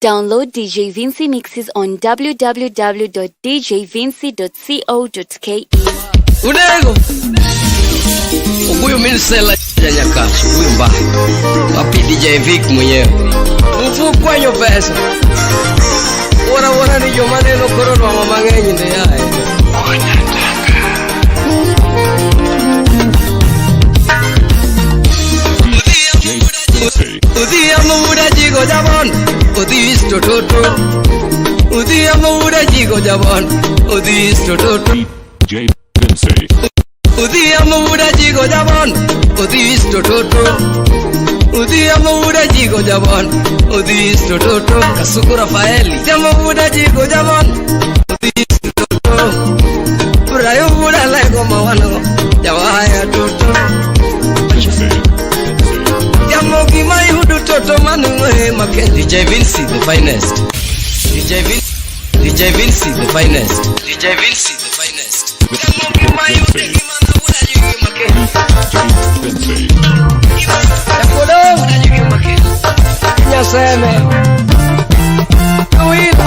Download DJ Vinci mixes on www.djvinci.co.ke. Unego Uguyu minsela ya Nyakach, uguyu mba wapi DJ Vic mwenyewe mfukwanyo pesa wora wora ni joma neno koro nwang'o mang'eny ndi yae. Udhiambo wuda jigo jabon odhi isto toto. Udhiambo wuda jigo jabon odhi isto toto. DJ Vinci. Udhiambo wuda jigo jabon odhi isto toto. Udhiambo wuda jigo jabon odhi isto toto. Kasuku Rafaeli Udhiambo wuda jigo jabon odhi isto toto. Brayo wuda lego mawanogo jawaya toto. Vinci. Jambo gima yudo toto manung'e make DJ Vinci the finest. DJ Vinci, DJ Vinci the finest. DJ Vinci the finest. Jambo gima yudo gima wuda jigo make. Vinci. Yakodo wuda jigo make. Nyaseme. Awil.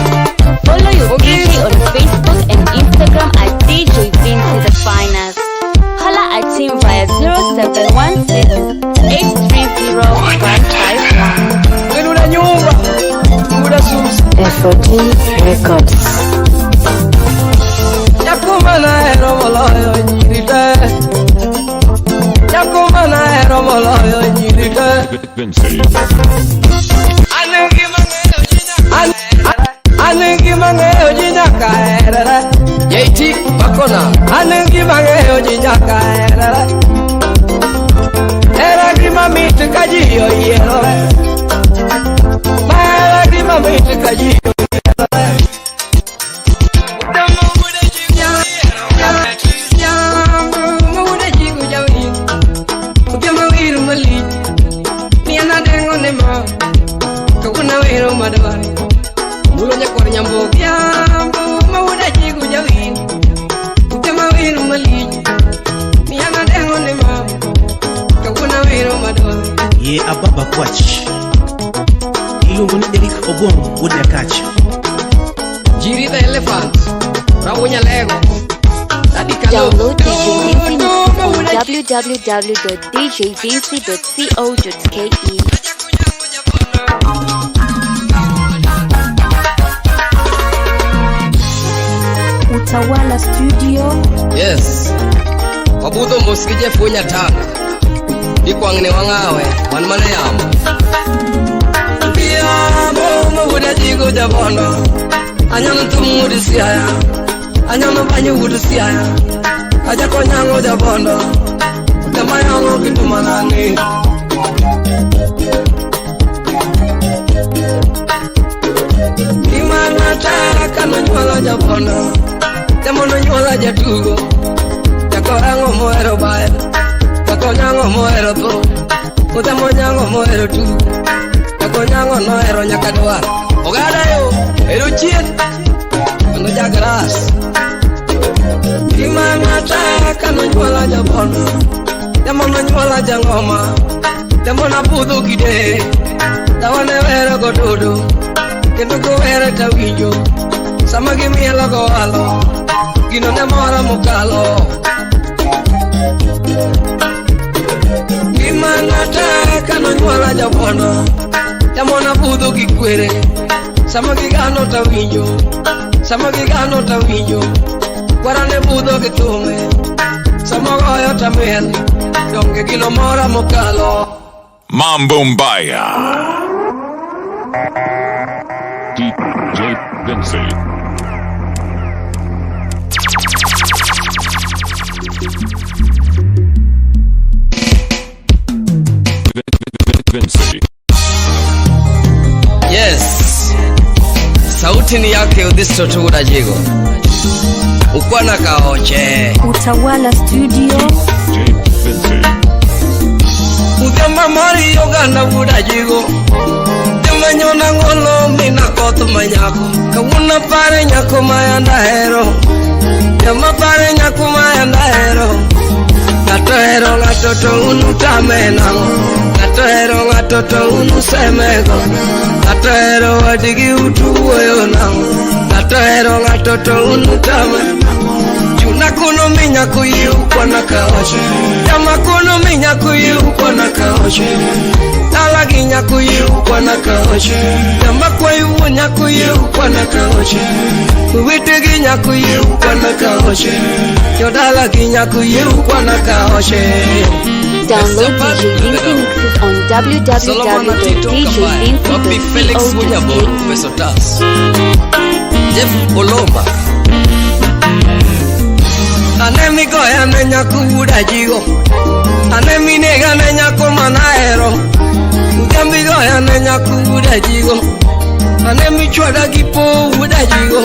Follow your DJ on Facebook and Instagram at DJ Vinci the Finest. Holla at him via 0716 830 151. Wenu na nyumba. Muda susi. FOD Records. Jakuma na hero moloyo nyiri te. Jakuma na hero moloyo nyiri te. Vinci. An gima ng'eyo ji nyaka herere. JT Makona. An gima ng'eyo ji nyaka herere. Hera gima mit ka ji oyierore. Hera gima mit ka ji oyierore. Mulo nyakwar Nyambogo Yambo mawuda jigo jawin Jama wero malich Miana dengo ne ma Kawuono wero madwaro. Ye Ababa Kwach. Iluongo ni Eric Ogong wuod Nyakach. Jiri the elephant Rawunya lego Daddy Kalo. Download DJ Vinci mixes on www.djvinci.co.ke. Utawala Studio. Yes. Wabudho mos gi Jeff Wunya Tanga. Ikwang'ne wang'awe wan mana yamo. Yamo mawuda jigo jabondo. Anyono thum wuod Siaya. Anyono banyo wuod Siaya. Ajako nyango jabondo. Jama yango kitumanani. Gimana taka nonyuolo jabondo. Jamono nyuola jatugo. Jakorango mohero bayo. Jakonyango mohero tho. Odhiambo nyango mohero tugo. Jakonyango nohero nyaka dwar. Ogada yo, ero chien. Kendo jagras. Gimana taka nonyuola jabondo. Jamono nyuola jangoma. Jamono budho gide. Dawane wero gododo. Kendo kowere tawinjo. Sama gimielo gowalo. Gino ne mora mokalo. Gimana taka nonyuola jabondo. Jamona budho gi kwere. Sama gigano tawinjo. Sama gigano tawinjo. Kwara ne budho gi thumbe. Sama goyo tamiel. Donge gino mora mokalo. Mambo Mbaya. DJ Vinci. Vinci. Yes. Sauti ni yake Odhisto Tuguda Jigo. Ukwana kaoche. Utawala Studio. DJ Vinci. Udhiambo mari oganda wuda jigo. Jama nyona ngolo mina koth manyako. Kawuono pare nyako mayanda hero. Jama pare nyako mayanda hero. Ng'ato hero ng'ato to un utame nang'o. Ng'ato Ng'ato hero ng'ato to un usemego. Ng'ato hero wadgi utuwuoyo nang'o. Ng'ato hero ng'ato to un utame. Chuna kono minya kuyiu kwana kaoche. Jama kono minya kuyiu kwana kaoche. Dala gi nyako yiu kwana kaoche. Jama kwayo wuon nyako yiu kwana kaoche. Owete gi nyako yiu kwana kaoche. Jodala gi nyako yiu kwana kaoche. Download DJ Vinci mixes on Solomon Atito Kabaya, Wapi Felix Munyaboro, www.djvinci.co.ke. Pesotas. Jeff Olomba. Ane migoya ne nyako wuda jigo. Ane minega ne nyako manahero. Udhiambo igoya ne nyako wuda jigo. Ane michwada gi po wuda jigo.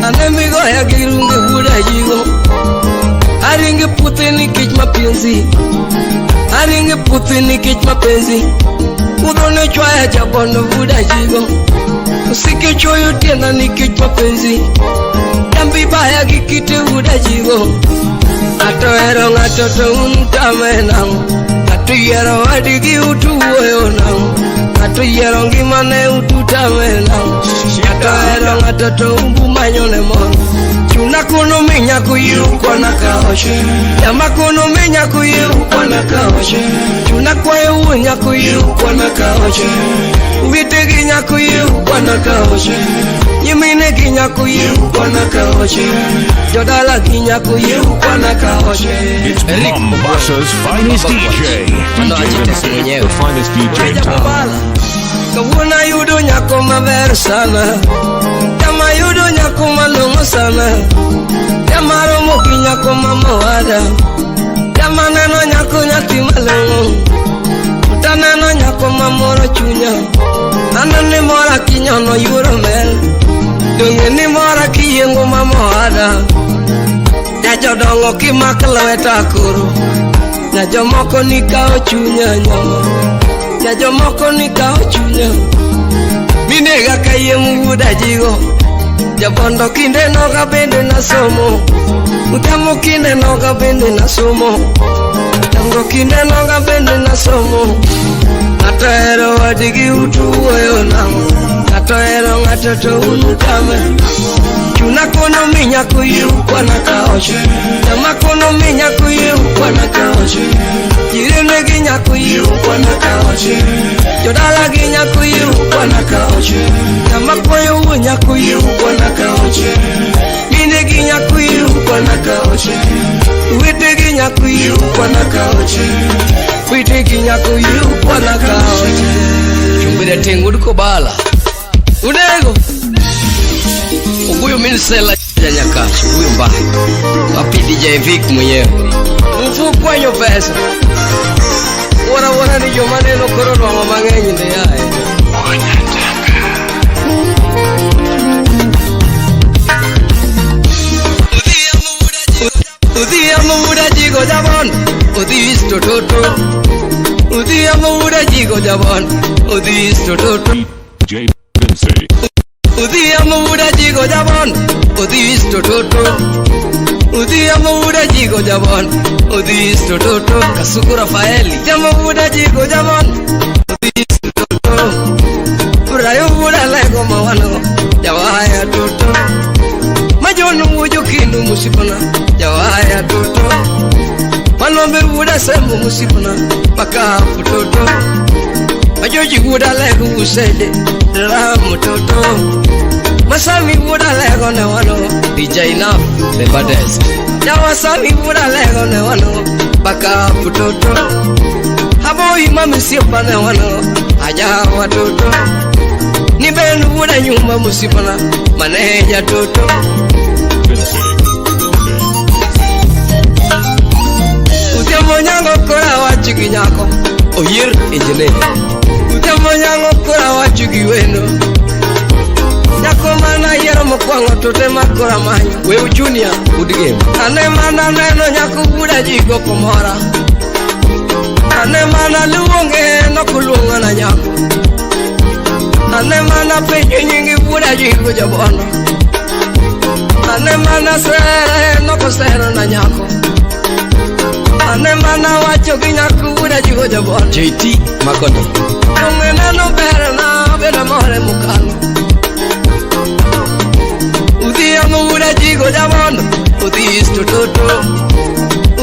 Ane migoya gi runge wuda jigo. Aringe puothe nikech mapenzi. Aringe puothe nikech mapenzi. Kudho ne chwaya jabondo wuda jigo. Osike choyo tienda nikech mapenzi. Dambi baya gi kite wuda jigo. Ng'ato hero ng'ato to un utame nang'o. Ng'ato yiero wadgi utuwuoyo nang'o. Ng'ato yiero ngimane ututame nang'o. Ng'ato hero ng'ato to umbu manyone mor. Chuna kono minya kuyiu kwana kaoche. Jama kono minya kuyiu kwana kaoche. Chuna kwayo wuon nyako yiu kwana kaoche. Owete gi nyako yiu kwana kaoche. Nyimine gi nyako yiu kwana kaoche. Jodala gi nyako yiu kwana kaoche. It's Eric Mombasa's finest DJ. Mano DJ achite Vinci, mwenyewe. the finest DJ in Oreja town. Mabala. Kawuono ayudo nyako maber sana. Jama ayudo nyako malong'o sana. Jama romo gi nyako mamowada. Jama neno nyako nyathi malong'o. Taneno nyako mamoro chunya. Aneno ni mora kinyono yuoro mel. Donge ni mora kiyiengo mamowada. Nyajodongo kimak lweta koro. Nyajomoko nikawo chunya nyama. Nyajomoko nikawo chunya. Minega kayiem wuoda jigo. Jabondo kinde noga bende nasomo. Utamo kinde noga bende nasomo. Tango kinde noga bende nasomo. Ng'ato hero wadgi utuwuoyo nang'o. Ng'ato hero ng'ato to un utame. Chuna kono minya kuyiu kwana kaoche. Jama kono minya kuyiu kwana kaoche. Jirene gi nyako yiu kwana kaoche. Jodala gi nyako yiu kwana kaoche. Jama kwayo wuon nyako yiu kwana kaoche. Mine gi nyako yiu kwana kaoche. Owete gi nyako yiu kwana kaoche. Wete gi nyako yiu kwana kaoche. Chumbira teng' kobala. Unego. Uguyu minsela ya Nyakach, uguyu mbaya. Wapi DJ Vic mwenyewe. Mfu kwanyo pesa. Wora wora ni joma neno koro nwang'o mang'eny ndi yae. Udhiambo wuda jigo jabon, odhi isto toto. Udhiambo wuda jigo jabon, odhi isto toto. DJ Vinci. Udhiambo wuda jigo jabon, odhi isto toto. Udhiambo wuda jigo jabon, odhi isto toto. Kasuku Rafaeli, jambo wuda jigo jabon, odhi isto toto. Brayo wuda lego mawano, jawaya toto. Majono wujo kindu musipona, jawaya toto. Manombe wuda sembo musipona, makapu toto. Majoji wuda lego usede, ramu toto. Masami wuda lego ne wano, DJ Enough, the baddest. Jawasami wuda lego ne wano, makapu toto. Haboi mami sipa ne wano, ajawa toto. Niben wuda nyumba musipona, maneja toto. Vinci. Odhiambo nyango kora wach gi nyako, oyier engineer. Odhiambo nyango kora wach gi wendo. Nyako mana yiero mokwongo to tema kora manyo. Wew Junior, good game. Ane mana neno nyako buda jigo komora. Ane mana luonge nokuluongo na nyako. Ane mana penjo nyingi buda jigo jabono. Ane mana sere nokosero na nyako. Ane mana wacho gi nyako wuoda jigo jabon. JT Makono. Donge neno berna bedo more mokalo. Udhiambo wuoda jigo jabondo, odhi isto toto.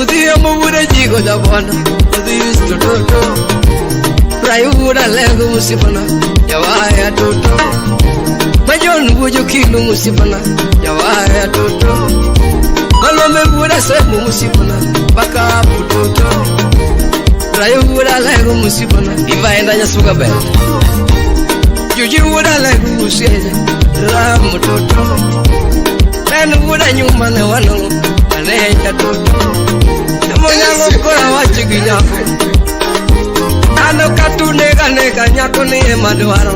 Udhiambo wuoda jigo jabondo, odhi isto toto. Rayu wuoda lego musipana, jawaya toto. Majon wuojo kino musipana, jawaya toto. Malombe wuoda semo musipana, baka putoto. Rayu wuoda lego musipana, Ivaenda Nyasuga Bell. Juji wuoda lego musieje, ramo toto. En wuoda nyuma ne wanongo, ane jatoto. Monyango kora wach gi nyako. Ano katu nega nega nyako ni ema dwaro.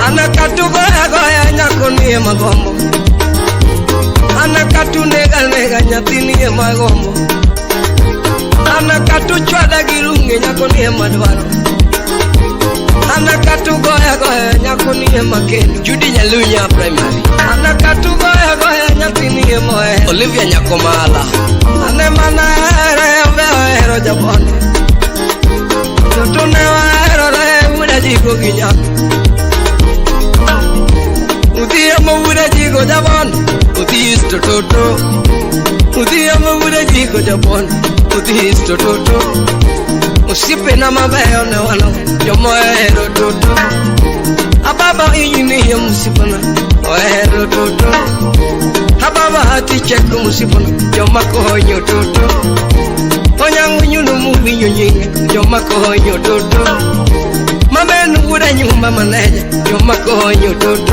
Ana katu goya goya nyako ni ema gombo. Ana katu nega nega nyathi ni ema gombo. Ana katu chwada gi runge nyako ni ema dwaro. Ana katu goya goya nyako ni ema kendo. Judy Nyalunya Primary. Ana katu goya goya nyathi ni ema ohero. Olivia Nyakomala. Ane mana here obe ohero jabondo. Toto ne waherore wuoda jigo gi nyako. Udhiambo wuoda jigo jabondo, odhi isto toto. Udhiambo wuoda jigo jabondo, odhi isto toto. Osiepena mabeyo ne wano, jomohero toto. Ababa inyinia mosipana, ohero toto. Ababa hati cheko mosipana, joma konyo toto. Onyango nyuno muwinjo nyinge, joma konyo toto. Mamenu wuoda nyumba maneja, joma konyo toto.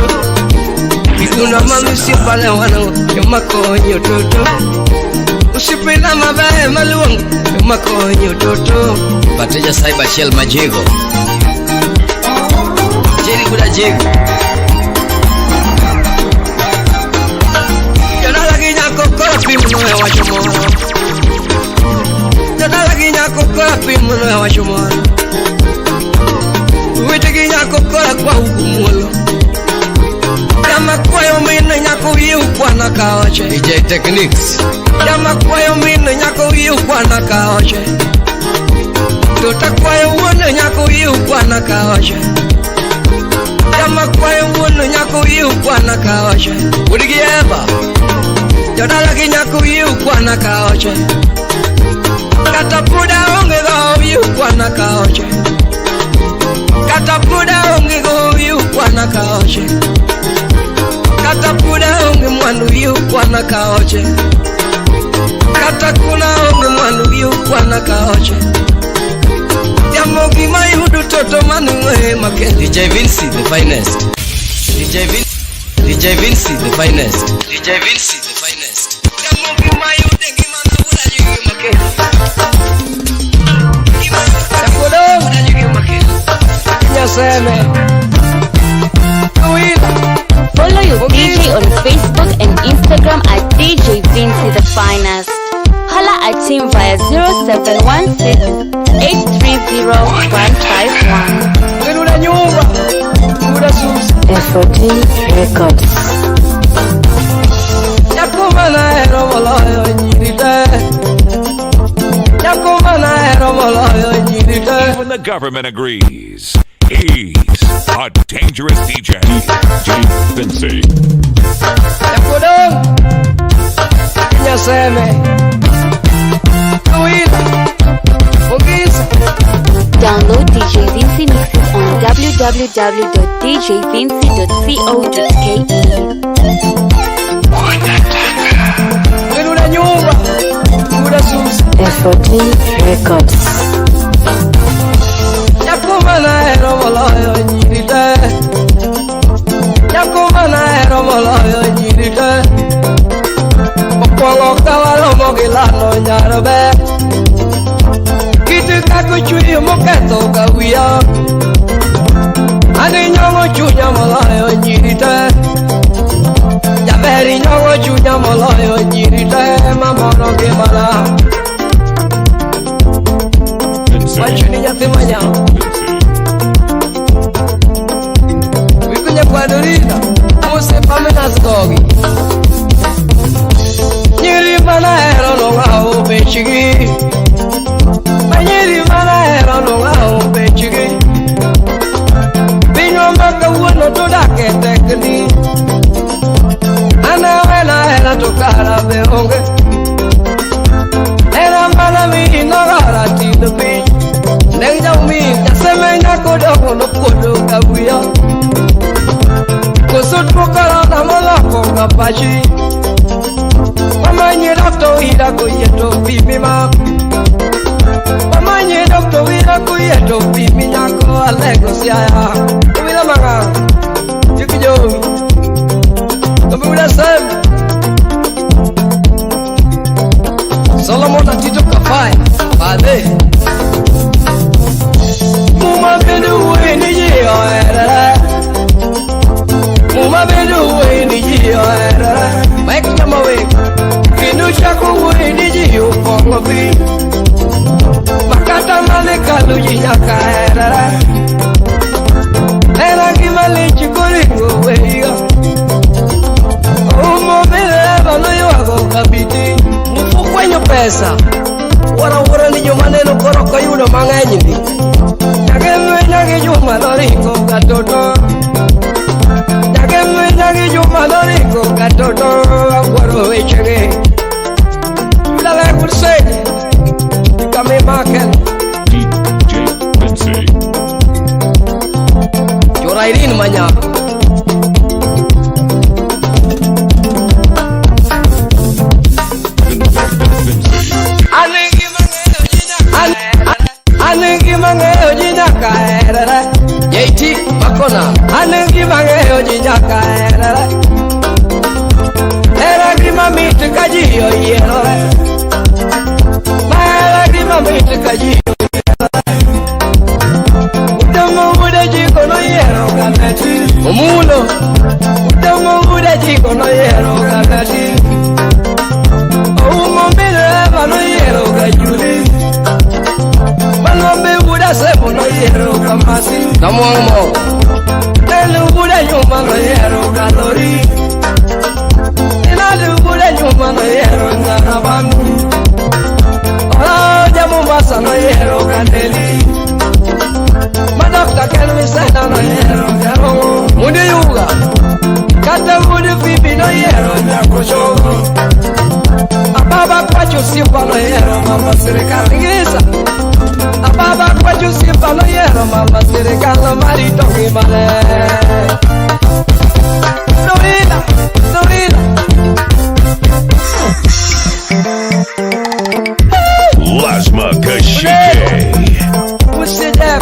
Iguna malusipa ne wano, joma konyo toto. Osiepena mabeyo maluongo, joma konyo toto. Pateja Cyber Shell Majego. Jerry Guda Jego. Jodala gi nyako koro pimno e wacho moro. Jodala gi nyako koro pimno e wacho moro. Wete gi nyako koro kwa muolo. Jama kwayo min nyako wiye ukwana ka oche. DJ Techniques. Jama kwayo min nyako wiye ukwana ka oche. Tota kwayo wuon nyako wiye ukwana ka oche. Jama kwayo wuon nyako wiye ukwana ka oche. Wuod gi Eva. Jodala gi nyako wiye ukwana ka oche. Kata puda onge go wiye ukwana ka oche. Kata puda onge go wiye ukwana ka oche. Kata puda onge mwandu wiye ukwana ka oche. Kata kuna onge mwandu wiye ukwana ka oche. Jamo gima yudo toto manung'e makelo. DJ Vinci the finest. DJ Vin DJ Vinci the finest. DJ Vinci the finest. Jamo gima yudo ngimana wuoda jigo makelo. Jakodo wuoda jigo makelo. Nyaseme. Awila. Follow your DJ on Facebook and Instagram at DJ Vinci the Finest. Holla at him via 0716 830 151. Wuoda nyumba. Wuoda susa. FOD Records. Nyako manahero moloyo nyiri te. Nyako manahero moloyo nyiri te. Even the government agrees. He's a dangerous DJ. DJ Vinci. Jakodong. Nyaseme. Awila. Ogisa. Download DJ Vinci mixes on www.djvinci.co.ke. Wuoda nyumba. Wuoda susa. FOD Records. Nyako manahero moloyo nyiri te. Nyako manahero moloyo nyiri te. Mokwongo ka waromo gi lano nyar ber. Kit kaka ochweyo moketho ga wiya. An inyong'o chunya moloyo nyiri te. Jaber inyong'o chunya moloyo nyiri te mamoro ngimana. Vinci. Wachni nyathi manyako. Vinci. Wikunya kwadorina Muse pamena skogi. Nyiri manahero nong'awo bech bechigi. Manyiri mana hero nong'awo bechigi. Pinywa ma kawuono to dak e tekni. An awena hera to kara be onge. Hera mana miyi nogora tindo piny. Neg jaumi jaseme nyako dongo nokuodo ka wiya. Koso tuo korona moloko ka pachi. Mamanye doctor wira koyie to pimi ma. Mamanye doctor wira koyie to pimi nyako alego siaya. Wira manga. Chikijo. Kambuda sem. Solomon Atito Kafai. Bade. Muma bende wuoyi ni ji oherore. Muma bende wuoyi ni ji oherore. Mike Chamawe. Kendo chako wuoyi ni ji opong'o piny. Makata mane kalo ji nyaka herore. Hera gima lich koringo weyo. Oumo dereva noywago kabiti. Mufukwenyo pesa. Wuoro ni joma neno koro ok oyudo mang'eny ndi. Nyage gi Juma noringo katoto. Nyage gi Juma noringo katoto. Awuoro wechegi. Dala kurse. Kame maken. DJ Vinci. Chora Irene Manyako. Vinci. An gima ng'eyo ji nyaka herore. JT Makona. An gima ng'eyo ji nyaka herore. Hera gima mit ka ji oyierore. Hera gima mit ka ji oyierore. Udomo wude jiko noyiero kameti. Omulo. Udomo wude jiko noyiero kameti. Oumo dereva noyiero ka Juli. Malombe wuda semo noyiero kamasi. Namwang'o. Nelu wuda nyuma noyiero kalori. Inalu wuda nyuma noyiero ngarabangu. Ora Mombasa noyiero kandeli. Madokta Kelvin Sena noyiero jarongo. Mundu yuga. Kata wudu fibi noyiero nyakochogo. Ababa kwacho sipa noyiero mama sirikal ngisa. Ababa kwacho sipa noyiero mama sirikal marito ngimane. Dorila, Dorila. Lasma Kashike. Usidem.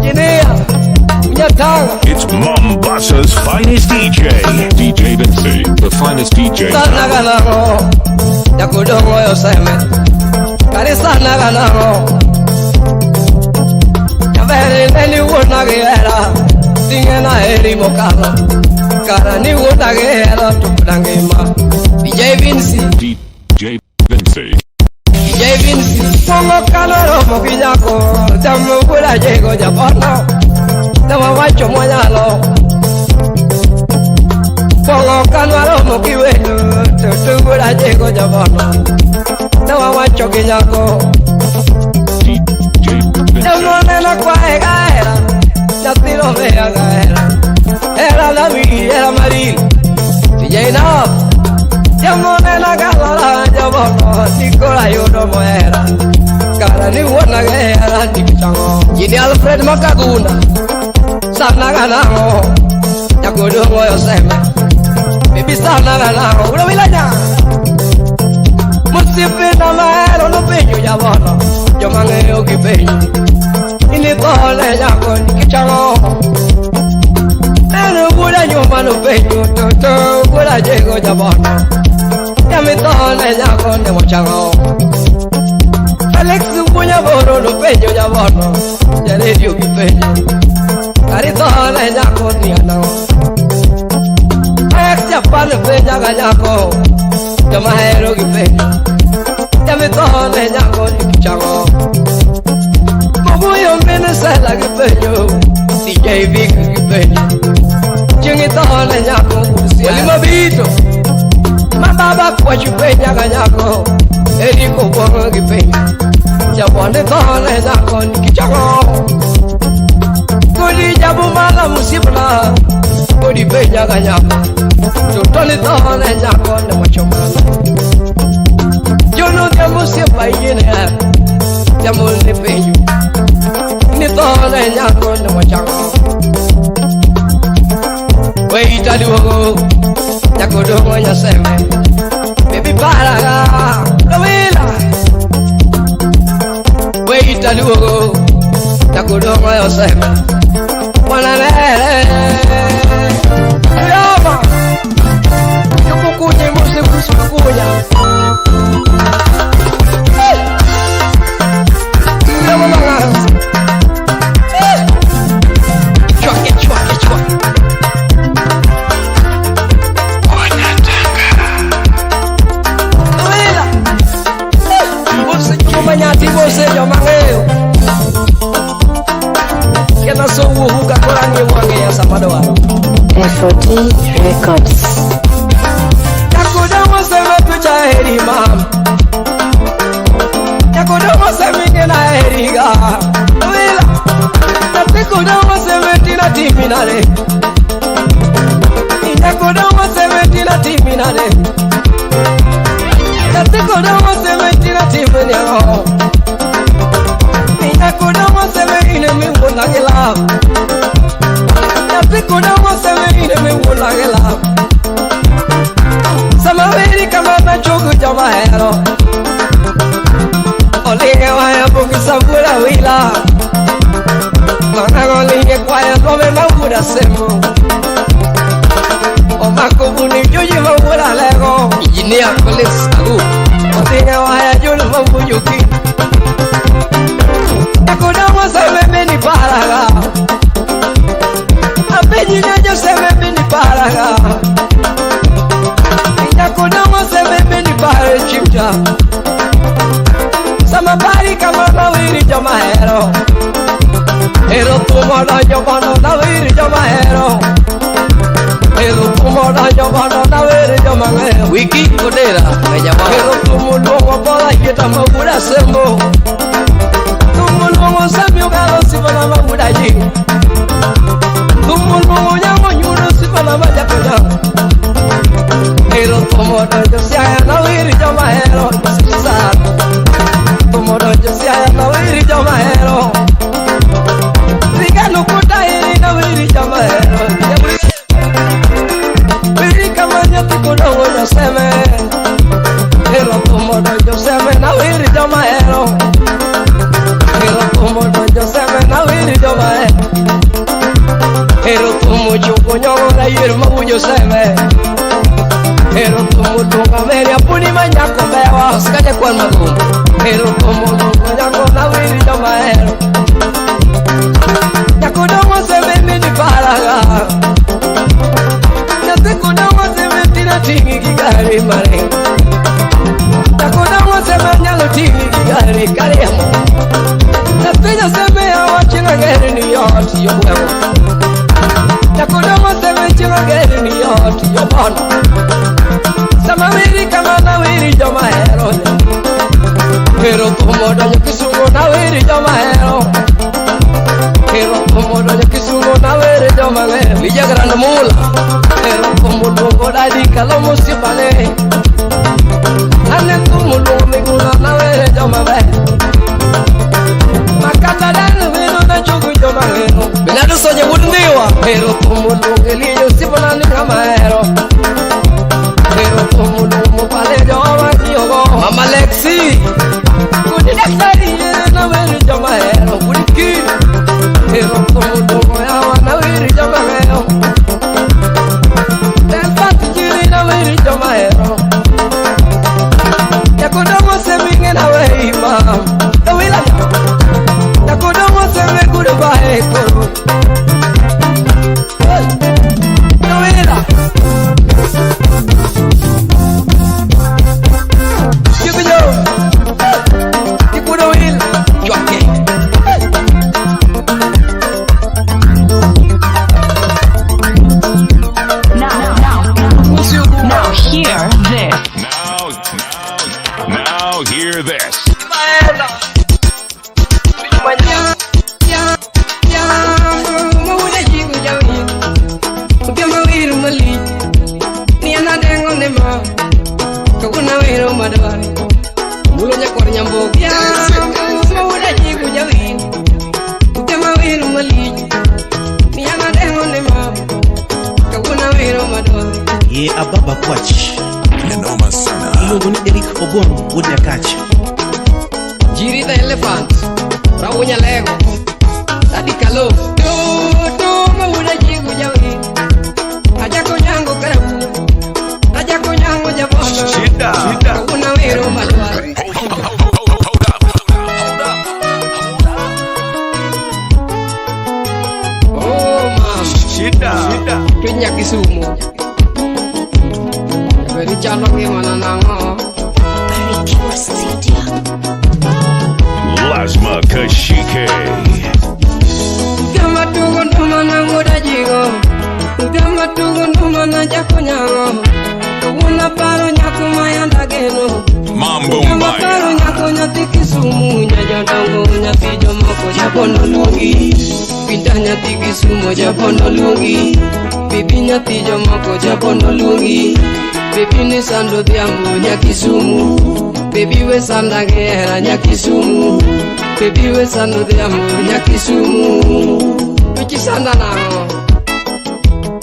Guinea. Unyatanga. It's Mombasa's finest DJ. DJ Vinci, the finest DJ. Sana ganango. Yakudongo yoseme. Kari sana ganango. Yaveri neni wona gera. Tingena eri mokalo. Kara ni wona gera tupudangima. DJ Vinci. DJ Vinci. DJ Vinci. Pongo kaloro mokinyako. Tamu kula jego japono. Tamu wacho mwanyalo. Pongo kaloro mokiwenu. Tutu kula jego japono. Tamu wacho kinyako. DJ Vinci. Tamu nena kwa ega era. Nyathino vea ga era. Era la mi, era maril. DJ Nav. Tamu nena kalora japono. Nikola yudo moera. Kara ni wona gera nikichango. Jini Alfred Makaguna. Sana ganango. Nyakodongo yoseme. Baby sana ganango. Ulo wilanya. Musipi na mahero no penyo jabono. Joma ng'eyo gi penyo. Inithole nyako nikichango. Eno wuoda nyuma no penyo toto wuoda jego jabono. Yamithole nyako ne wachango. Alex Wunya boro no penyo jabono. Jaredio gi penyo. Karithole nyako ni anang'o. Ex Japan penja ga nyako. Joma hero gi penyo. Yamithole nyako nikichango. Mobuyo mene sela gi penyo. DJ Vic gi penyo. Chieng' ithole nyako. Oli mabito. Ma baba kwachu penja ga nyako. Eriko buong' gi piny. Jabonde thone dhako nikichang'o. Kodi jabumala musibna. Kodi penja ga nyako. Totoni thone nyako ne wacho mano. Jono dhiambo osiepa yiene Dhiambo ne penjo. Ni thone nyako ne wachang'o. Weita duogo. Nyako dongo nyaseme. Baby paraga. Lowila. Weita duogo. Nyako dongo yoseme. Wananere. Yama. Yokukunye mose kusukunya. Yama manga. Chwake chwake chwake. Lowila. Mose chumanyati mose jomang'eyo. Kendo sowuohu ka koro ang'iyo wang'e ya sama dwaro. FOD Records. Nyakodongo seme tucha heri mam. Nyakodongo seme ngena heri ga. Wila. Nyakodongo seme tina timinare. Nyakodongo seme tina timinare. Nyakodongo seme tina timinare. Nyakodongo seme ine mi wona gela. Nyakodongo seme ine mi wona gela. Samawiri kama na chogu jama hero. Olinge waya buki sambura wila. Mana olinge kwaya dome mawura semo. Omako buni juji mawura lego. Engineer Collins Agu. Olinge waya julu mawuyuki. Yakodongo seme mini paraga. Apenyi nyojo seme mini paraga. Nyakodongo seme mini pare chimja. Sama pari kama nawiri joma hero. Ero tumo donjo bono nawiri joma hero. Ero tumo donjo bono nawiri joma ng'eyo. Wiki Kodera Mejawa. Ero tumo luongo bola yieta mawuda sembo. Tumo luongo semi ogalo sibona mawuda ji. Tumo luongo nyango nyuno sibona majako nyango. Ero tumo donjo siaya nawiri joma hero. Sisa. Tumo donjo siaya nawiri joma hero. Rigano kuta iri nawiri joma hero. Wiri kama nyathi kodongo nyaseme. Ero tumo donjo seme nawiri joma hero. Ero tumo donjo seme nawiri joma hero. Ero tumo chopo nyongo na yier mawujo seme. Ero tumo tunga meri apuni manyako bewa. Osikaja kwan magombo. Ero tumo tunga nyako nawiri joma hero. Nyako dongo seme mini paraga. Nyathi kodongo seme tina ting'i gi gari maringo. Nyako dongo seme nyalo ting'i gi gari kariembo. Nyathi nyaseme awachi ng'ageri ni yot yo gweng'o. Nyako dongo seme chi ng'ageri ni yot yo bono. Sama wiri kama nawiri joma hero. Ero tumo donjo Kisumu nawiri joma hero. Ero tumo donjo Kisumu nawiri joma ng'eyo. Vija Grand Mula. Ero tumo luongo dadi kalomo osiepane. Ane tumo luongo miguna nawere joma ber. Makata dani wino na chogo joma ng'eyo. Bernardo Soja wuod Ndhiwa. Ero tumo luongo Elija osiepana ni ng'ama hero. Ero tumo luongo pale joma ng'iyogo. Mama Lexi. Kudi daktari nawere joma hero. Kudi ki. Ero tumo luongo yawa nawere joma ng'eyo. Delfat jiri nawere joma hero. Nyakodongo seme nawe imam. Dawila. Nyakodongo seme goodbye koro. Dawila. Ye Ababa Kwach. Nenoma Serna. Iluongo ni Eric Obong wuod Nyakach. Jiri the elephant. Rawunya lego. Tadi kalo. Toto mawuda jigu jawi. Ajako nyango karabu. Ajako nyango jabono. Shida. Shida. Una wero madwa. Hold up. Hold up. Oh mam. Shida. Shida. Pinya Kisumu. Beri chalo ngimana nang'o. Barikiwa Studio. Lasma Kashike. Kama tugo nduma wuda jigo. Kama tugo nduma na jako nyango. Una paro nyako mayanda geno. Mambo Kama paro Mbaya. nyako nyathi Kisumu nyajodongo nyathi jomoko jabondo luongi. Pita nyathi Kisumu jabondo luongi. Bibi nyathi jomoko jabondo luongi. Bibi ni sando dhiambo nya Kisumu. Bibi we sanda gera nya Kisumu. Bibi we sando dhiambo nya Kisumu. Uchisanda nang'o?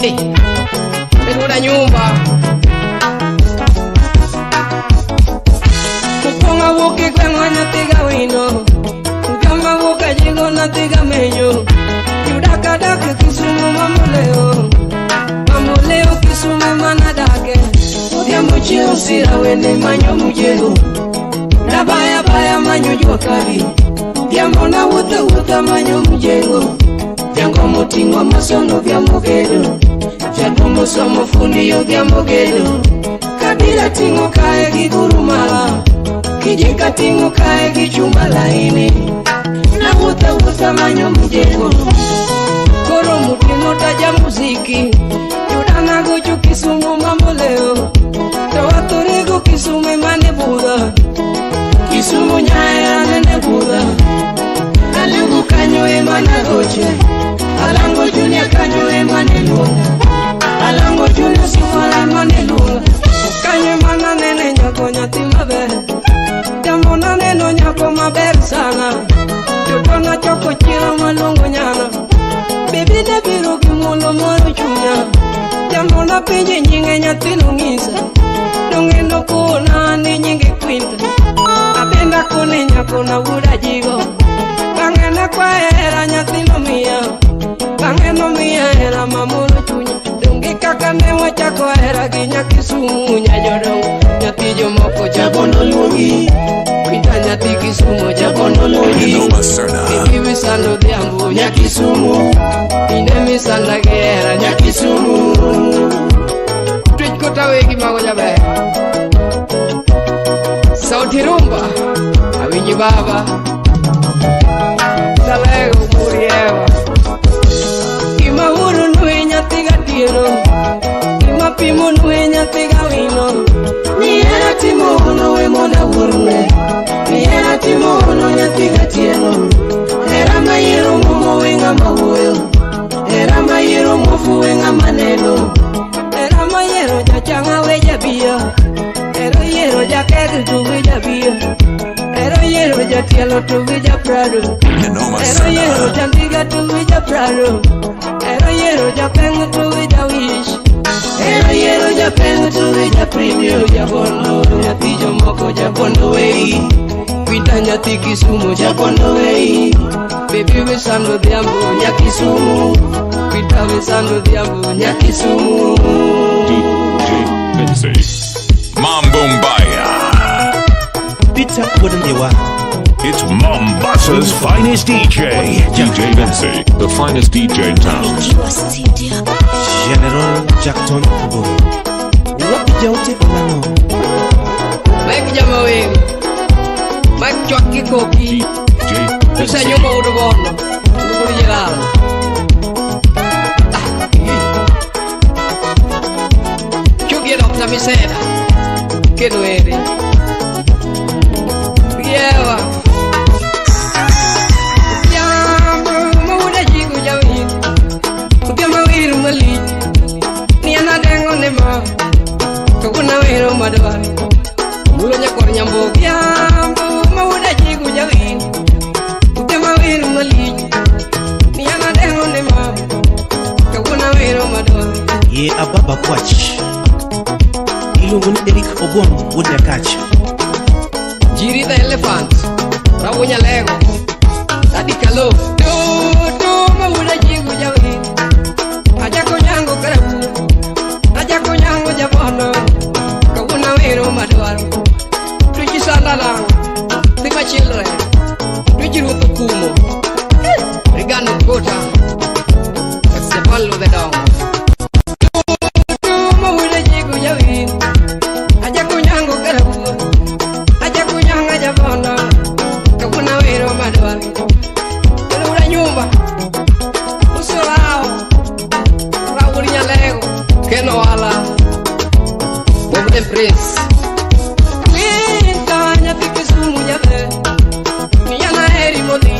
Eh, Beruda nyumba. Kuponga wuok e gweng'wa nyathi gawino. Gama wuok ajigo nyathi gamenyo. Yuda kadak e Kisumu mamoleo. Mamoleo Kisumu manadake. Odhiambo chieng' sira wende manyo mujego. Nabaya baya manyo jua kali. Dhiambo nawuotho wuotha manyo mujego. Jango moting'o masono dhiambo gedo. Jaduong' somo fundi odhiambo gedo. Kabila ting'o kae gi gurumala. Kijika ting'o kae gi chuma laini. Nawuotho wuotha manyo mjengo. Koro mutimo taja muziki. Yudana gocho Kisumu mamboleo. To watorego Kisumu mane budho. Kisumu nyaya nene budho. Alugu kanyo ema nagoche. Alango Junior kanyo ema ne luonga. Alango Junior Sifala ema ne luonga. Kanyo ema nanene nyako nyathi maber. Jambo naneno nyako maber sana. Toto nachoko chiro maluongo nyana. Bibi ne biro gi muolo moro chunya. Jambo napenje nyinge nyathino ng'isa. Dong'e nokona ni nyinge Quinta. Abenda kone nyako na wuod ajigo. Bang'e nakwaye hera nyathino miya. Bang'e nomiya hera mamoro chunya. Donge kaka ne wachako hera gi nya Kisumu nyajodongo. Nyathi jomoko jabondo luongi. Quinta nyathi Kisumu jabondo luongi. Nenoma Serna. Bibi wisando dhiambo nya Kisumu. Ine misanda gi hera nya Kisumu. Twech kota wegi mago jaber. Sauti rumba. Awinji baba. Talego muriewa. Gima uru nue nyathi gatieno. Gima pimo nue nyathi gawino. Ni hera timo hono we monda wuorne. Ni hera timo hono nyathi gatieno. Hera mayiero muomo we ng'ama wuoyo. Hera mayiero muofu we ng'ama neno. Hera mayiero jachang'a we jabiyo. Hera yiero jakeg to we jabiyo. Hera yiero jatielo to we japrado. Nenoma Ero yero Serna. jandiga to we japrado. Ero yero japeng to we jawish. Ero yero japeng to we japremio jabondo. Nyathi jomoko jabondo wei. Quinta nyathi Kisumu jabondo wei. Baby we sando dhiambo nya Kisumu. Quinta we sando dhiambo nya Kisumu. DJ Vinci. Mambo Mbaya. Peter wuod Ndhiwa. It's Mombasa's finest DJ. DJ Vinci, the finest DJ in town. Barikiwa Studio. General Jackton Obong. Wapi jaote olang'o. Mike Jamawen. Mike chwak kikoki. DJ Usa Vinci. nyumba udogono. Ndukuru jirani. Chugie Dr. Miseda. Kendo ere. Riewa. Jambo mawuda jigo jawin. Ugema wiru malich. Ni anadengo ne ma. Kawuono awero madwaro. Mulo nyakwar nyambogi. Jambo mawuda jigo jawin. Ugema wiru malich. Ni anadengo ne ma. Kawuono awero madwaro. Ye Ababa Kwach. Iluongo ni Eric Obong wuod Nyakach. Jiri the elephant. Rawunya lego. Daddy Kalo. Do mawuda jigu jawi. Ajako nyango karabu. Ajako nyango jabono. Kawuna wero madwaro. Tuji salala. Tima children. Tuji ruto kumo. Rigano kota. Japan the dog. Do mawuda jigu jawi. Ajako nyango karabu. Ajako nyango jabono. Kawuna wero madwaro. Ura nyumba. Usolao. Rawunya lego. Keno ala. Bob Prince. Winta nyathi Kisumu jaber. Miyana heri modhi.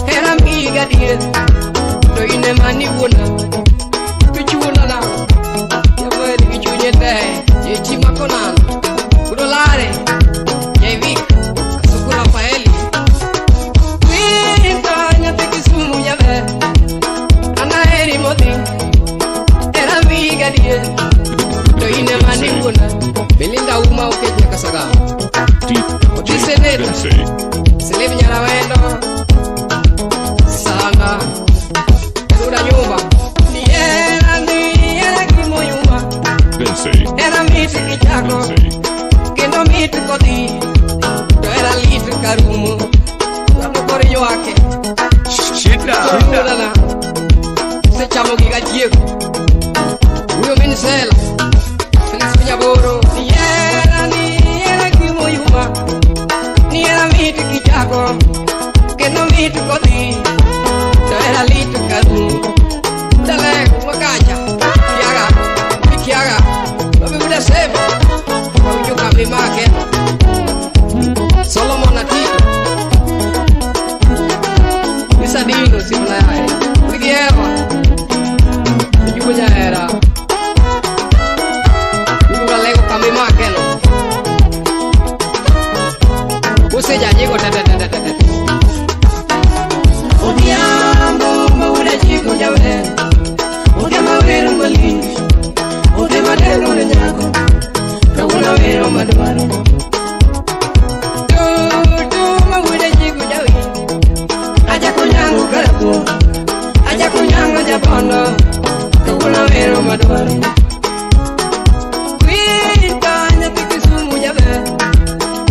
Hera miyi gadier. To in ema niwuona. Kichuona na. Jaber gi chunye te. Jechi makonan. Kudolare. Jevik. Kasuku Rafaeli. Winta nyathi Kisumu jaber. An aheri modhi. Hera miyi gadier. To in ema niwuona. Belinda Uma okech nyaka Sagam. Oti DJ Seneta. Vinci. Selim Nyarawendo. Sana. Ruda nyumba. Ni era gimoyuma. Vinci. Era mit kichako. Vinci. Kendo mit kodhi. To era lit karumo. Lamo kore ywake. Shida. Shida. Sechamo giga chieko. Uyo min sela. Felix Nyaboro. Ni era gimoyuma. Ni era mit kichako. Kendo mit kodhi. To era lit karumo. Dale makacha. Kiaga. Kiaga. Babi buda sema. Wawinjo kambi make. Solomon Atito. Isadino simna yae. Rigieva. Ijugo nyahera. Ijugo lego kambi make no. Usejajigo te te te te te. Odhiambo mawuda jigo jaber. Odhiambo wero malich. Odhiambo dengo ne nyako. Kawuono wero madwaro. Do mawuda jigo jawer. Ajako nyango karabuo. Ajako nyango jabondo. Kawuono wero madwaro. Winta nyathi Kisumu jaber.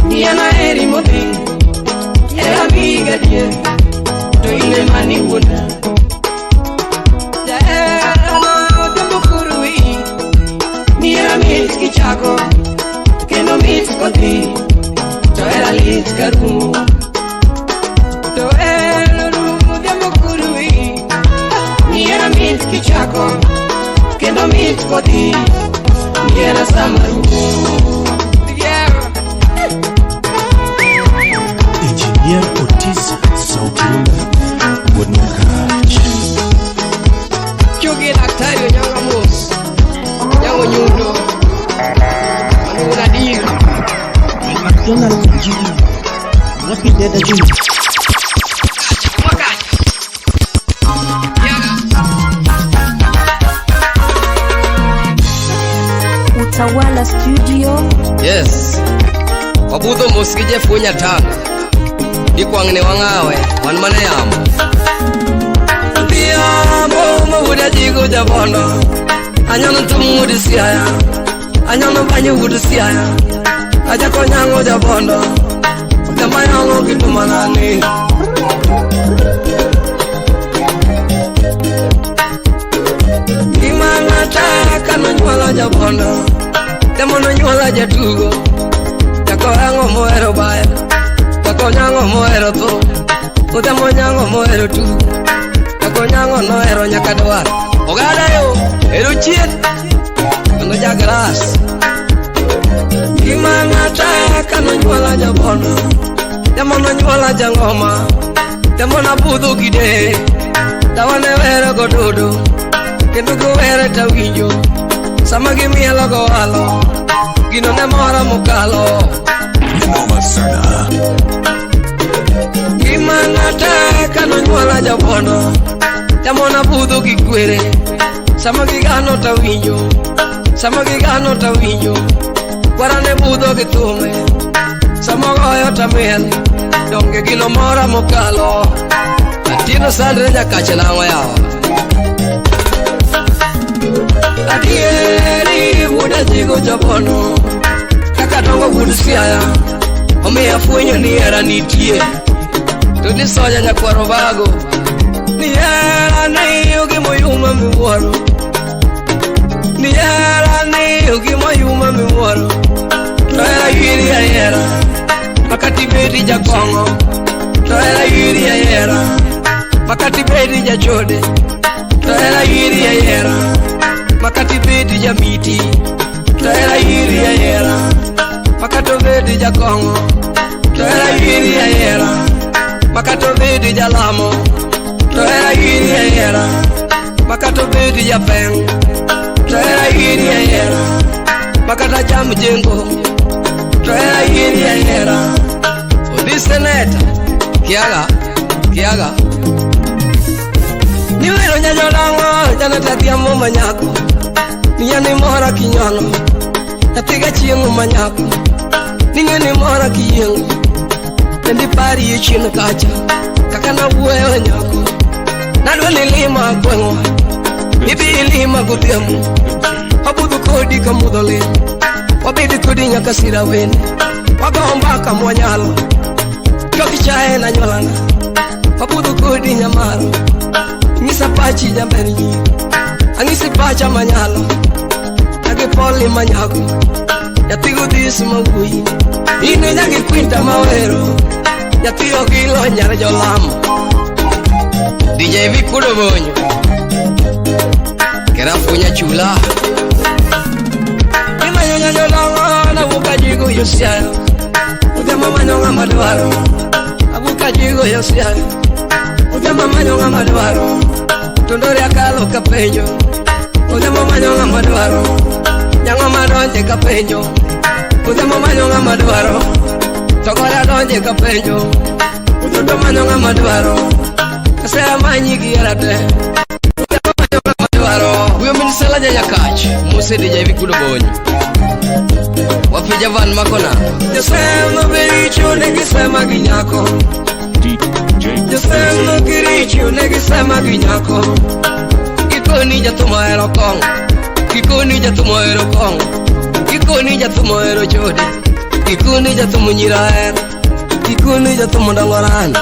Ni an aheri modhi. Hera miyi gadier. To in ema niwuonda. Jaherana odhiambo koro wiyi. Ni hera mit kichako. Kendo mit kodhi. To hera lit karumo. To hera rumo odhiambo koro wiyi. Ni hera mit kichako. Kendo mit kodhi. Ni hera sama rumo. Yeah. Engineer Otis Sautirunda wuod Nyakach. Chogi daktari Onyango Amos. Onyango Nyundo. Manuna Diro. McDonald Njigi. Wapi Deda Juma. Makacha. Yaga. Utawala Studio. Yes. Wabudho mos gi Jeff Wunyatanga. Ikwang' ne wang'awe, wan mana yamo. Odhiambo mawuod ajigo jabondo. Anyono thum wuod Siaya. Anyono banyo wuod Siaya. Ajako nyango jabondo. Odhiambo yango kitumanani. Gima nataka nonyuola jabondo. Temo nonyuola jatugo. Jakorango mohero bayo. Jakonyango mohero tho. Odhiambo nyango mohero tugo. Jakonyango nohero nyaka dwar. Ogada yo, ero chien. Kendo jagras. Gima nataka nonyuola jabondo. Temo nonyuola jangoma. Temo nabudho gi deye. Dawa ne wero gododo. Kendo giwere tawinjo. Sama gimielo gowalo. Gino ne mora mokalo. Noma Serna. Gima nataka nonyuola jabondo. Temo nabudho gi kwere. Sama gigano tawinjo. Sama gigano tawinjo, kwarane budho gi thume. Sama ogoyo tamiel, donge gino mora mokalo. Atieno sandre nyakache nang'o yawa. Adieri wuoda jigo jabono, kaka dongo wuod Siaya, omiyo afwenyo ni hera nitie. To ni soja nyakwaro bago, ni hera ni gimoyuma miwuoro. Ni hera ni gimoyuma miwuoro. To hera ywiri ahera, makati bedi jakong'o. To hera ywiri ahera, makati bedi jachode. To hera ywiri ahera, makati bedi jamiti. To hera ywiri ahera, makato bedi jakong'o. To hera ywiri ahera, makato bedi jalamo. To hera ywiri ahera, makato bedi japeng'. To hera ywiri ahera, makata cham jengo. To hera ywiri ahera. Odhi seneta, kiaga, kiaga. Niwero nyanyodang'o, janata dhiambo manyako. Niya ni mora kinyono, nyathi gachieng' manyako. Ning'e ni mora kiyieng'o, kendi parie chien kacha. Kaka nawuoyo nyako, nadwa ni lima gweng'wa, idhi ilima godhiambo. Abudho kodi ka mudho lil, wabed kodi nyaka sira wene. Wago mbaka mwanyalo, tok chae na nyuolana. Wabudho kodi nyamaro, nyisa pachi jaber nyiri. Ang'isi pacha manyalo, nyagi poli manyako. Nyathi godhis mawuoyi, in e nyagi kwinta mawero. Nyathi ogilo nyar jolamo. DJ Vikudo Bonyo, kera funya chula. Imanyo nyanyolang'o, nawuok ajigo yo Siaya. Odhiambo manyo ng'ama dwaro, awuok ajigo yo Siaya. Odhiambo manyo ng'ama dwaro, tondore akalo kapenjo. Odhiambo manyo ng'ama dwaro, nyang'o madonje kapenjo. Odhiambo manyo ng'ama dwaro, togora donje kapenjo. Odhiambo manyo ng'ama dwaro, asemanyi gi hera te. Odhiambo manyo ng'ama dwaro. Wuyo min Sela Nyakach, Mose DJ Vikudo Bonyo. Wapija van makona. Josemo bericho ne gisema gi nyako. DJ Josemo giricho ne gisema gi nyako. Gikoni jathum ohero kong'o, gikoni jathum ohero kong'o, gikoni jathum ohero chode, gikoni jathum nyiro ohero, gikoni jathum dongo randa,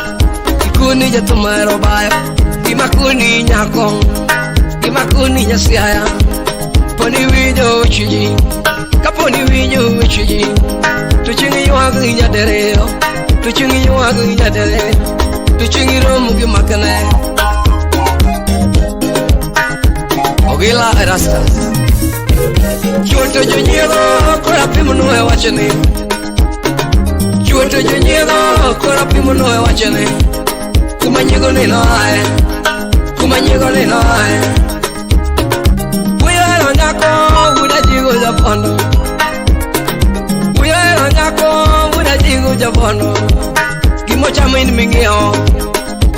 gikoni jathum ohero bayo. Gima koni nyako, gima koni nyasiaya, poni winjo weche ji, kaponi winjo weche ji, to chieng' ywak gi nyaderiyo, to chieng' ywak gi nyaderiyo, to chieng' irom gi makne. Ogila Erastus. Chuoto jonyiego koro apimo e wachni. Chuoto jonyiego koro apimo e wachni. Kuma nyiego ni noae, kuma nyiego ni noae. Wuyo hero nyako, wuoda jigo japondo. Wuyo hero nyako, wuoda jigo japondo. Gimochamo in ming'iewo,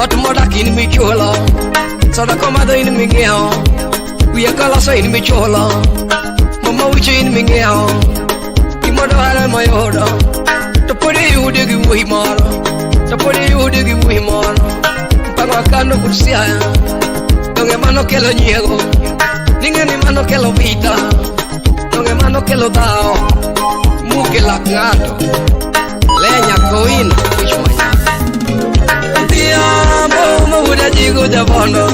ot modak in michulo, soda komadho in ming'iewo, wiye koloso in michulo, mama wicho in ming'iewo, gimodwaro moyudo, to pod iyude gi wuoyi moro, to pod iyude gi wuoyi moro. Mpango akano but Siaya, donge mano kelo nyiego, ning'e ni mano kelo vita, donge mano kelo dhawo, muke lak ng'ato, le nyakowino wich manyako. Odhiambo ma wuoda jigo jabondo,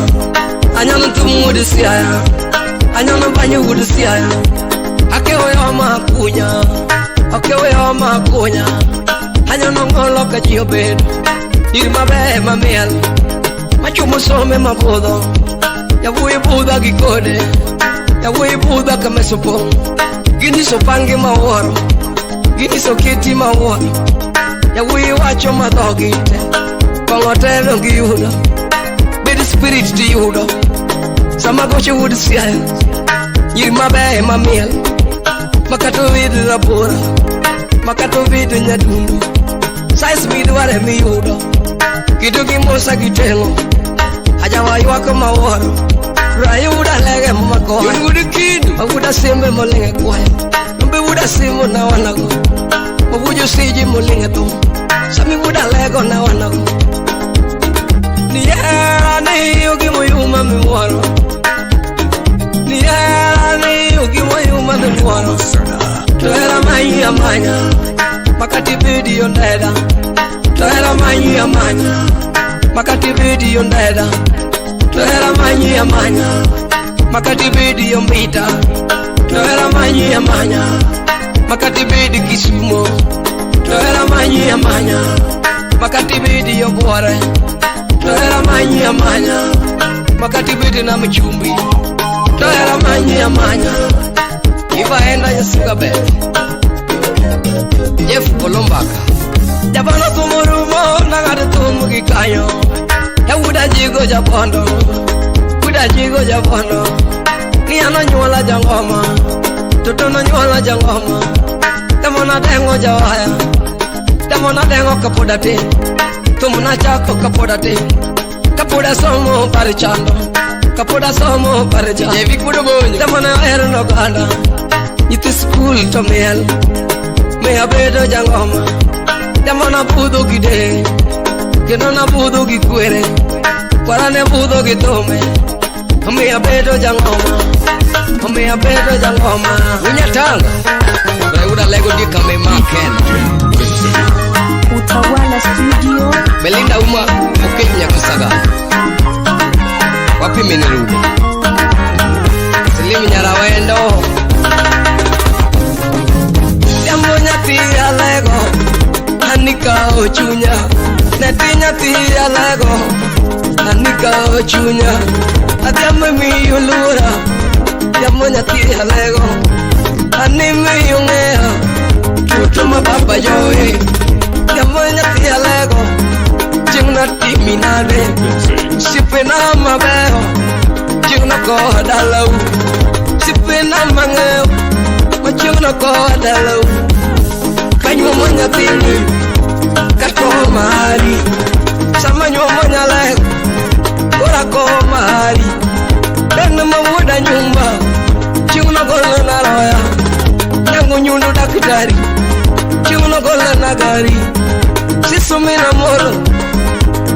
anyono thum wuod Siaya, anyono banyo wuod Siaya. Akewo yoma kunya, akewo yoma kunya, anyono ng'olo ka ji obedo, ir maber mamiel, machumo some mabudho, yawuoyi budha gi kode, yawuoyi budha ka mesa opong'. Ginyiso pangi mawuoro, ginyiso kiti mawuoro, yawuoyi wacho ma dhogi te, kong'o te dong giyudo, bed spirit tiyudo. Sama gocho wuod Siaya, nyiri mabeyo mamiel, makato vid rabora, makato vid nyadundo, size midware miyudo, kido gi musa gi teng'o, ajawa ywak mawuoro, rayuda lege makoa, wuda simbe moling' e kwayo. Lumbe wuda simo na wanago. Mawujo siji moling' e thum. Sami wuda lego na wanago. Nihera ni ogimoyuma miwuoro. Nihera ni ogimoyuma miwuoro. To hera manyi amanya. Makati bidi ondeda. To hera manyi amanya. Makati bidi ondeda. To hera manyi amanya. Makati bidi ombita. To hera manyi amanya. Makati bidi Kisumo. To hera manyi amanya. Makati bidi Ogwore. To hera manyi amanya. Makati bidi na mchumbi. To hera manyi amanya. Ivaenda Yasuga Bet. Jeff Kolombaka. Jabano tumurumo nagare tumugi kayo. Yawuda jigo jabondo. Wuda jigo jabondo. Ni ano nyuola jangoma. Toto no nyuola jangoma. Tamona dengo jawaya. Tamona dengo kapoda te. Tumuna chako kapoda te. Kapoda somo pare chando. Kapoda somo pare chando. Jevi kudo bonyo. Tamona ero no ganda. Nyithi skul to miel. Me abedo jangoma. Tamona budho gi de. Kendo nabudho gi kwere. Kwara ne budho gi thome. Omiyo abedo jangoma. Omiyo abedo jangoma. Unyatanga. Wuda lego di kame maken. Utawala Studio. Belinda Uma Okech Nyakusaga. Wapi minirudi. Silimu Nyarawendo. Jambo nyathi alego. Anika ochunya. Neti nyathi alego. Anika ochunya. Adhiambo miyo luora. Jambo nyathi alego. Ani miyo ng'eyo. Tuto ma baba jowi. Jambo nyathi alego. Chieng' natimi nade. Osipena mabeyo. Chieng' nakowa dalau. Osipena mang'eyo. Ma chieng' nakowa dalau. Kanyuomo nyathini. Kakowo mari. Sama nyuomo nyalego. Koro akowo mari. En ma wuoda nyumba. Chieng' nogolo na roya. Nyango nyundo daktari. Chieng' nogolo na gari. Sisumi na molo.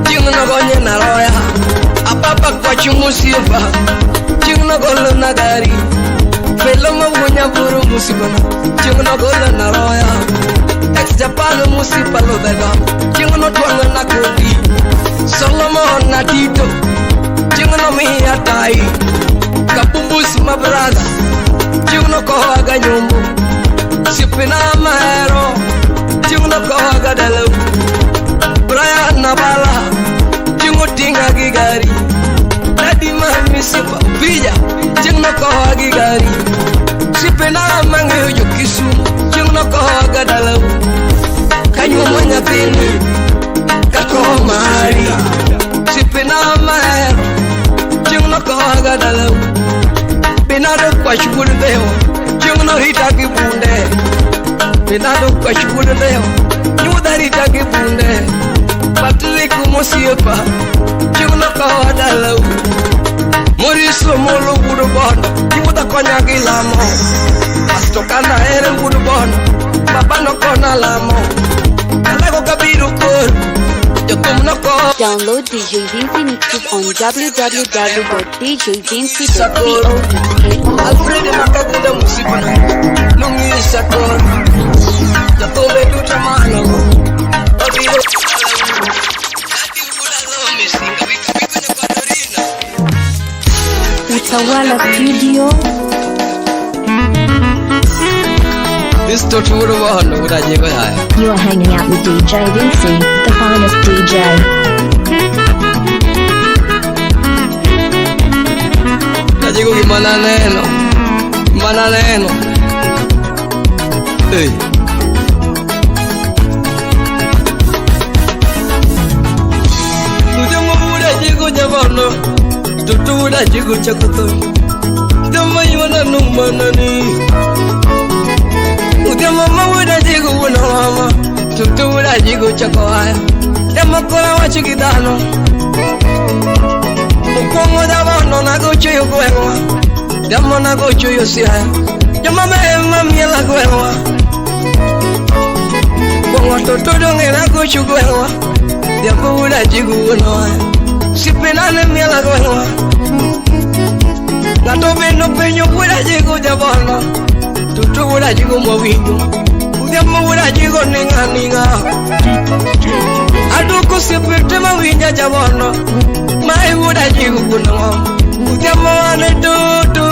Chieng' nogonye na roya. Ababa kwach musiepa. Chieng' nogolo na gari. Felo ma wuonya buru musipana. Chieng' nogolo na roya. Ex Japan musipa lodhega. Chieng' notwang'o na kodi. Solomon na Tito. Chieng' nomiya tai. Kabumbus ma brother. Chieng' nokowaga nyombo. Osipena mahero. Chieng' nokowaga dalau. Brian Nabala. Chieng' oting'a gi gari. Daddy ma misipa Opija. Chieng' nokowa gi gari. Osipena mang'eyo jo Kisumu. Chieng' nokowaga dalau. Kanyuomo nyathini. Kakowo mari. Osipena mahero. Chieng' nokowaga dalau. Binado kwach wuod Dhewa. Chieng' norita gi bunde. Binado kwach wuod Dhewa. Nyudha rita gi bunde. Patrick mosiepa. Chieng' nokowa dalau. Maurice Omolo wuod Bondo. Nyudha konya gi lamo. Asto kana ere wuod Bondo. Baba nokona lamo. Alego kabiro kor. Jothum nokowa. Download DJ Vinci mixes on www.djvinci.co.ke. Alfred Makagunda musipana. Nong'isa kor. Jathumbe duto manogo. Obiro. Ati wuod Alomi Singa wik wik nyapadorina. Utawala Studio. This toto wuod Bondo wuod Ajigo yaya. You are hanging out with DJ Vinci, the finest DJ. Ajigo gima naneno. Gima naneno. Hey. Odhiambo wuod Ajigo jabondo. Toto wuod Ajigo chako tho. Odhiambo ywona numanani. Odhiambo ma wuod Ajigo wuon mama. Toto wuod Ajigo chako waya. Temo kora wach gi dhano. Mokwongo jabondo nagocho yo gweng'wa. Odhiambo nagocho yo Siaya. Joma beyo mamiela gweng'wa. Kuong'o to todong'e nagocho gweng'wa. Odhiambo wuod Ajigo wuon oaya. Osiepena ne miela gweng'wa. Ng'ato bende openjo wuod Ajigo jabono. Toto wuod Ajigo mwawinjo. Odhiambo wuod Ajigo ni ng'a ni ng'a. Aduoko osiepe te mawinja jabono. Mae wuod Ajigo wuon ng'om. Odhiambo ane toto.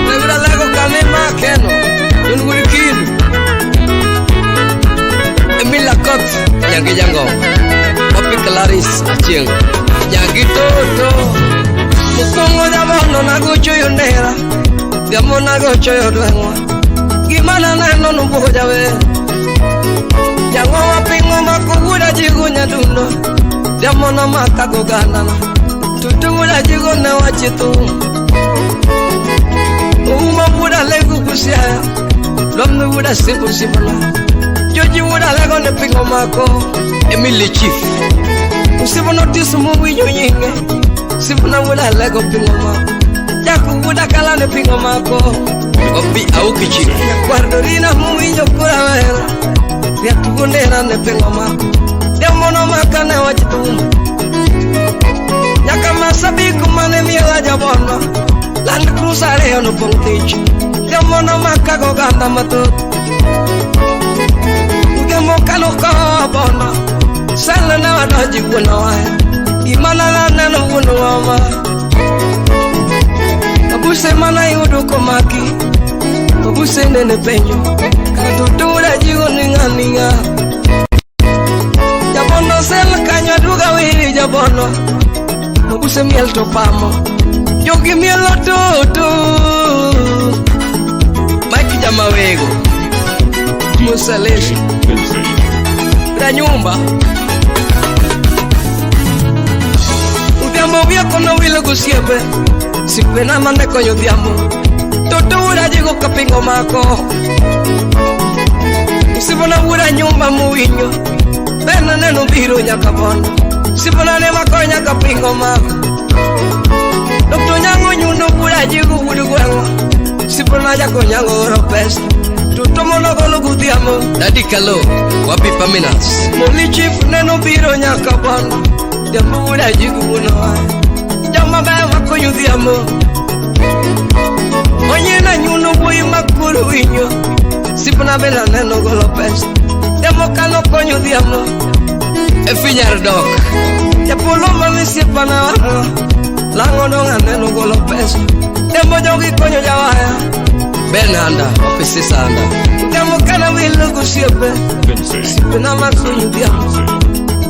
Negura lego kane makeno. Yon wuod Kindu. Emila Kot Nyangi Jangom. Poppy Clarice Achieng. Nyangi toto. Mokwongo jabono nagocho yo ndera. Odhiambo nagocho yo dweng'wa. Gima naneno nobwogo jawer. Jang'o mapingo mako wuod Ajigo nyadundo. Odhiambo nomaka gogandana. Tutu wuod Ajigo ne wachi thum. Ouma wuod Alego Busiaya. Lomni wuod Asimbo Sibola. Joji wuod Alego ne pingo mako. Emily Chief. Osipna Otis mowinjo nyinge. Osipna wuod Alego pingo mako. Jaku wuod Akala ne pingo mako. Opi Auki Chief. Nyakwar Dorina mowinjo kora wera. Riak Gundera ne pingo mako. Odhiambo nomaka ne wach thum. Nyaka Marsabit mane miela jabono. Land Cruiser ariyo nopong' thich. Odhiambo nomaka goganda mathoth. Odhiambo kanokowa bondo. Sel ne wadonjo wuon owaya. Gima naneno wuon ng'oma. Mabuse manayudo komaki. Mabuse nene penjo. Kara toto wuod Ajigo ni ng'a ni ng'a. Jabono sel kanyo aduoga wiri jabono. Mabuse miel to pamo. Jogi mielo toto. Mike Jamawego. Musa Leshi. Vinci. Ranyumba. Odhiambo wiya kono wil gosiepe. Osiepena mane konyo Odhiambo. Toto wuod Ajigo kapingo mako. Osiepena wuod Anyumba mowinjo. Bena neno biro nyaka bondo. Osiepena ne makonya kapingo mako. Dr. Nyango nyundo wuod Ajigo wuod gweng'wa. Osiepena jakonyango oro pesa. Toto mondo golo godhiambo. Daddy Kalo. Wapi Paminas. Moli chief neno biro nyaka bondo. Odhiambo wuod Ajigo wuon owaya. Joma beyo makonyo Odhiambo. Onyina nyundo wuoyi makoro winjo. Osiepna bende aneno golo pesa. Odhiambo kano konyo Odhiambo. Efi Nyar Dok. Japolo mawisiepana wang'o. Lang'o dong' aneno golo pesa. Odhiambo jogi konyo jawaya. Ben Handa. Wapi Sisa Handa. Odhiambo kana wil gosiepe. Vinci. Osiepena makonyo Odhiambo.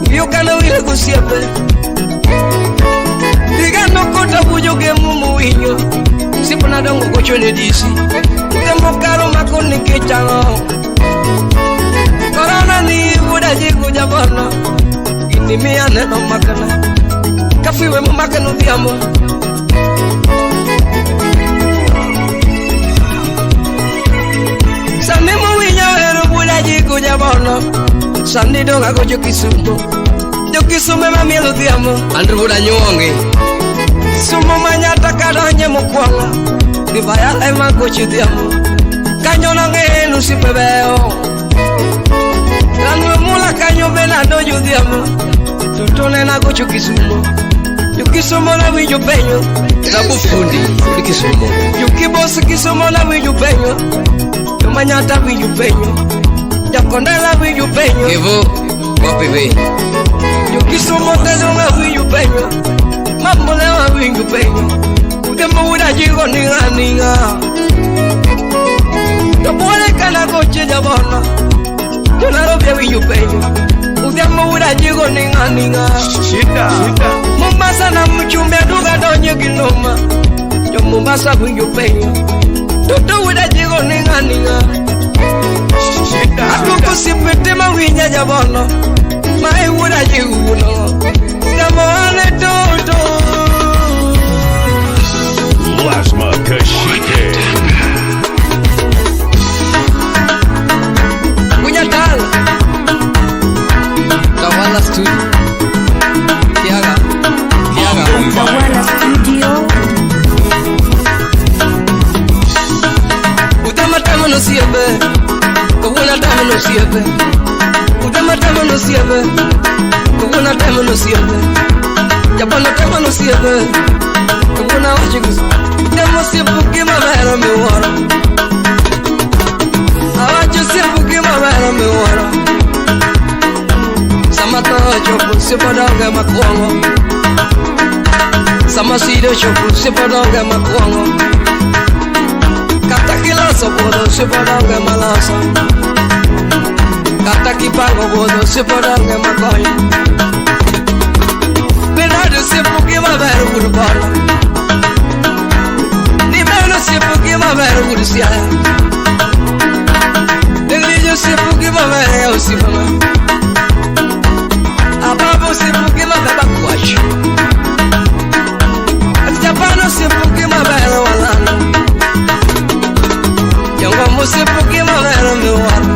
Wiyo kana wil gosiepe. Digano kota bujo gemo mowinjo. Osiepna dongo gocho ne DC. Odhiambo karo mako nikech ang'o. Korona ni wuod Ajigo jabono. Gini miya neno makana. Kafiwe momakano Odhiambo. Sani mowinjo wero wuod Ajigo jabono. Sani dong' agocho Kisumo. Jo Kisumo ema mielo Odhiambo. Andrew wuod Anyuongi. Kisumo manyata kadonje mokwongo. Divayala ema gocho Odhiambo. Kanyo nang'e osiepe beyo. Lanwe mula kanyo be nadonjo Odhiambo. Toto ne nagocho Kisumo. Jo Kisumo nawinjo penyo. Tabu Fundi. Wuod Kisumo. Jo Kibos Kisumo nawinjo penyo. Jo Manyata winjo penyo. Jakondela winjo penyo. Kevo. Wapi we. Jo Kisumo tedonga winjo penyo. Mambolewa winjo penyo. Odhiambo wuod Ajigo ni ng'a ni ng'a. To buore kana goche jabono. Jo Nairobi winjo penyo. Odhiambo wuod Ajigo ni ng'a ni ng'a. Shida. Mombasa na mchumbe aduga donjo gi noma. Jo Mombasa winjo penyo. Toto wuod Ajigo ni ng'a ni ng'a. Aduoko osiepe te mawinja jabono. Mae wuod Ajigo wuon ong'o. Odhiambo ane toto. Lasma Kashike. Kunyatal. Tawala Studio. Kiaga. Kiaga. Tawala Studio. nosiepe. Utema temo nosiepe. Kuguna temo nosiepe. Japano temo nosiepe. Kuguna wachigus. Temo siepu gima bero miwuoro. Awacho siepu gima bero miwuoro. Sama tho ochopo osiepa donge makwongo. Sama sida ochopo osiepa donge makwongo. Kata kiloso puodho osiepa donge maloso. Kata kipango puodho osiepa donge makonyo. Bernardo osiepo gima ber wuod bono. Ni mano osiepo gima ber wuod Siaya. Elija osiepo gima ber ya osiepna. Ababa osiepo gima ber bakwach. Japan osiepo gima ber walando. Jangombo osiepo gima ber miwuoro.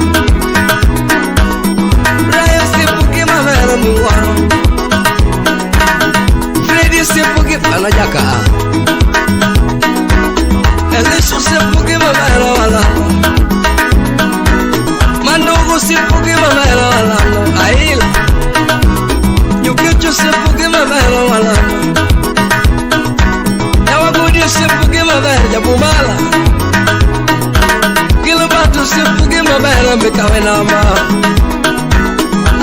Brian osiepo gima ber miwuoro. Freddy osiepo gima ano jaka. Elisha osiepo gima ber walando. Mandogo osiepo gima ber walando. Aila. Nyukicho osiepo gima ber walando. Nyawagudi osiepo gima ber jabumala. Gilbert osiepo gima ber mikawe nama.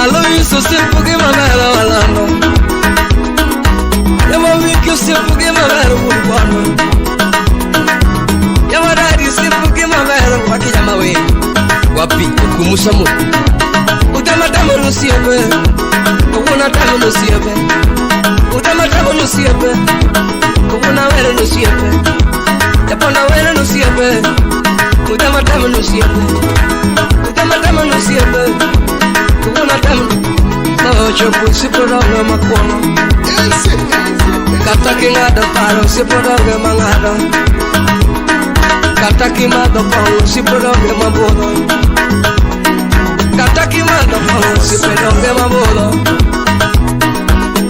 Alois osiepo gima ber walando. Yamawiki osiepo gima ber wuod bono. Yawadadi osiepo gima ber wakijamawe. Wapi okumusa mo. Utama tamo nosiepe. Kowuona tamo nosiepe. Utama tamo nosiepe. Kowuona were nosiepe. Japona were nosiepe. Utama tamo nosiepe. Utama tamo nosiepe. Kowuona tamo. Ochopo osiepa donge makwongo. Kata king'ado paro osiepa donge mang'ado. Kata kimadho kong'o osiepa donge mabudho. Kata kimadho kong'o osiepa donge mabudho.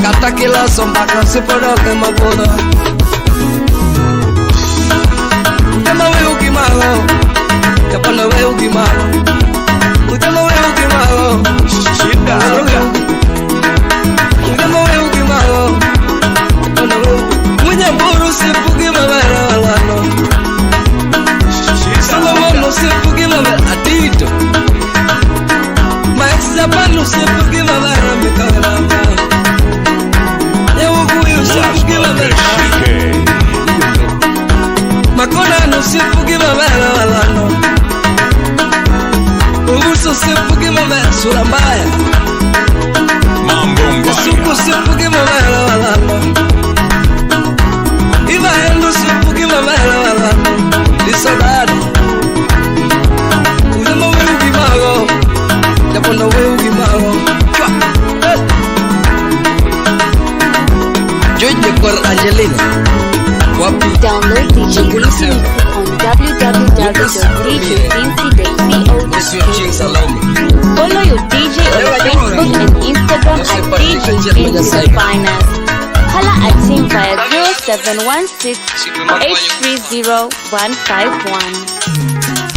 Kata kiloso mbaka osiepa donge mabudho. Utema weyo gimago. Japana weyo gimago. Utema weyo gimago. Shida. Utema weyo gimago. Japana weyo. Munyamburu osiepo gima ber walando. Solomon osiepo gima ber Atito. Max Japan osiepo gima ber mikawe namba. Nyawuguyu osiepo gima ber. Shike. Makona osiepo gima ber walando. Uguso osiepo gima ber sura mbaya. Mambo Kasuku Mbaya. osiepo gima ber walando. Ivaendo osiepo gima ber walando. Lisodado. Utema weyo gimago. Japondo weyo gimago. Chwa. Eh. Joy Kor Angelina. Wapi. Download DJ Vinci music on Monsieur Ching www.djvinci.co.ke. Salome. Follow your DJ on Facebook and Instagram at DJ Vinci the Finest. Holla at him via 0716 830 151.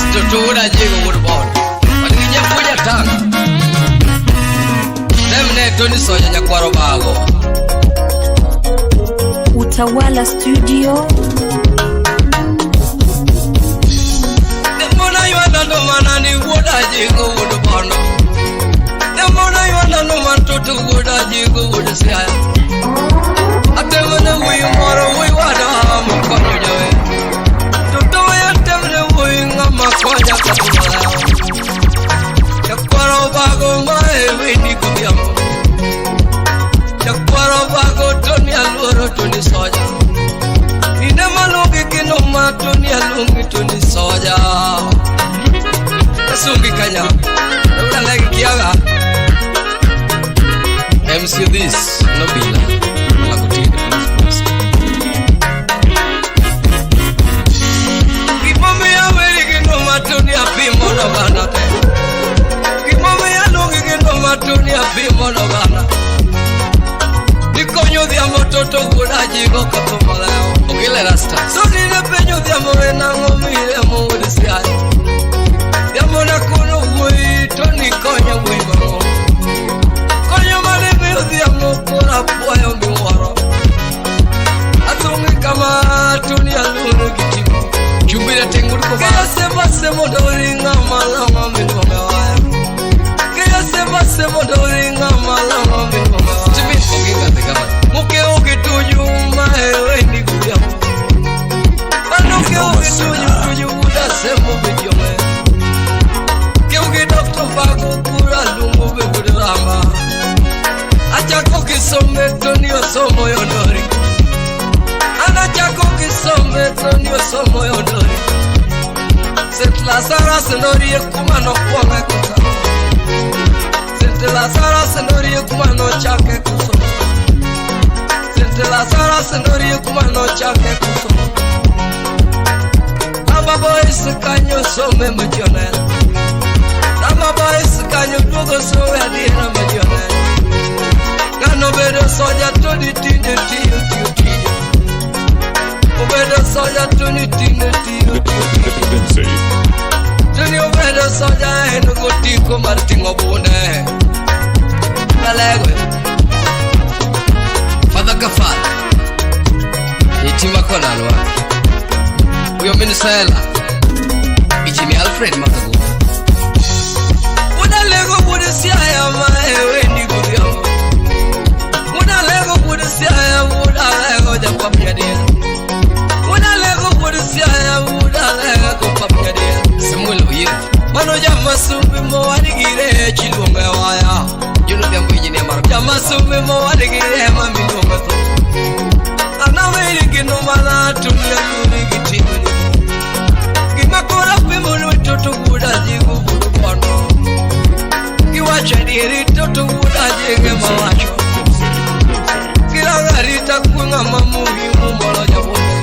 Mtoto jigo wuod bono. Wadgi puja tang. Temne Tony Soja nyakwaro bago. Utawala Studio. Demona ywanda no manani wuod ajigo wuod bono. Demona ywanda no mantoto wuod ajigo wuod siaya. Atemne wuoyi moro wuoyi wada makonyo jawe. Toto atemne wuoyi ng'ama konya katumala. Nyakwaro bago mae wendi godhiambo. Nyakwaro bago Tony aluoro Tony Soja. Kinde maluongi kinuma Tony aluongi Tony Soja. Asungi kanya. Ula kiaga. MC this no bila. Malakutinde police. Gimomiyo weri gi numa Tony apimo noganda te. Gimomiyo aluongi gi numa Tony apimo noganda. Ikonyo odhiambo toto wuod ajigo kothumoleo. Okile rasta. Tony ne penjo odhiambo en ang'o miremo wuod Siaya. kora puoyo miwuoro. Athung'i kama tuni aluno gi tipo. Chumbi rateng' wuod Kobalo. Keyo sema semo dori ng'ama long'o miluongo waya. Keyo sema semo dori ng'ama long'o miluongo waya. Stephen Oginga the governor. Mokeo gi tuju ma eweni godhiambo. Mano keo gi tuju tuju wuda semo be jome. Keo gi Dr. Bago kura luongo be wuod Ramba. Achako kisome to ni osomo yondori. An achako kisome to ni osomo yondori. St. Lazarus norie kuma nokwonge kosomo. St. Lazarus norie kuma nochake kosomo. St. Lazarus norie kuma nochake kosomo. Ramba Boys kanyo some majonel. Ramba Boys kanyo duogo some adiera majonel. Ng'ano bedo soja to ni tinde tiyo tiyo tije. Obedo soja to ni tinde tiyo tiyo tije. Vinci. Tuni obedo soja en gotiko mar ting'o bunde. Alego. Father ka father. Itima kona alwaki. Huyo Minusela. Ijini Alfred Makago. Unalego bude siaya ma ewe ni godhiambo. Unalego bude siaya unalego japap nyadier. Unalego bude siaya unalego pap nyadier. Samuel Oyier. Mano jamasumbi mowarigire chiluongo e waya. John Odhiambo engineer mar Jamasumbi mowarigire ma miluongo tho. Anaweri gino mana tunia luri gi timni. Gima koro pimo lweto to wuoda jigo wuod bondo. Giwacho adieri to to wuoda jige mawacho. Kiranga rita kwe ng'ama muhimu molo jabunde.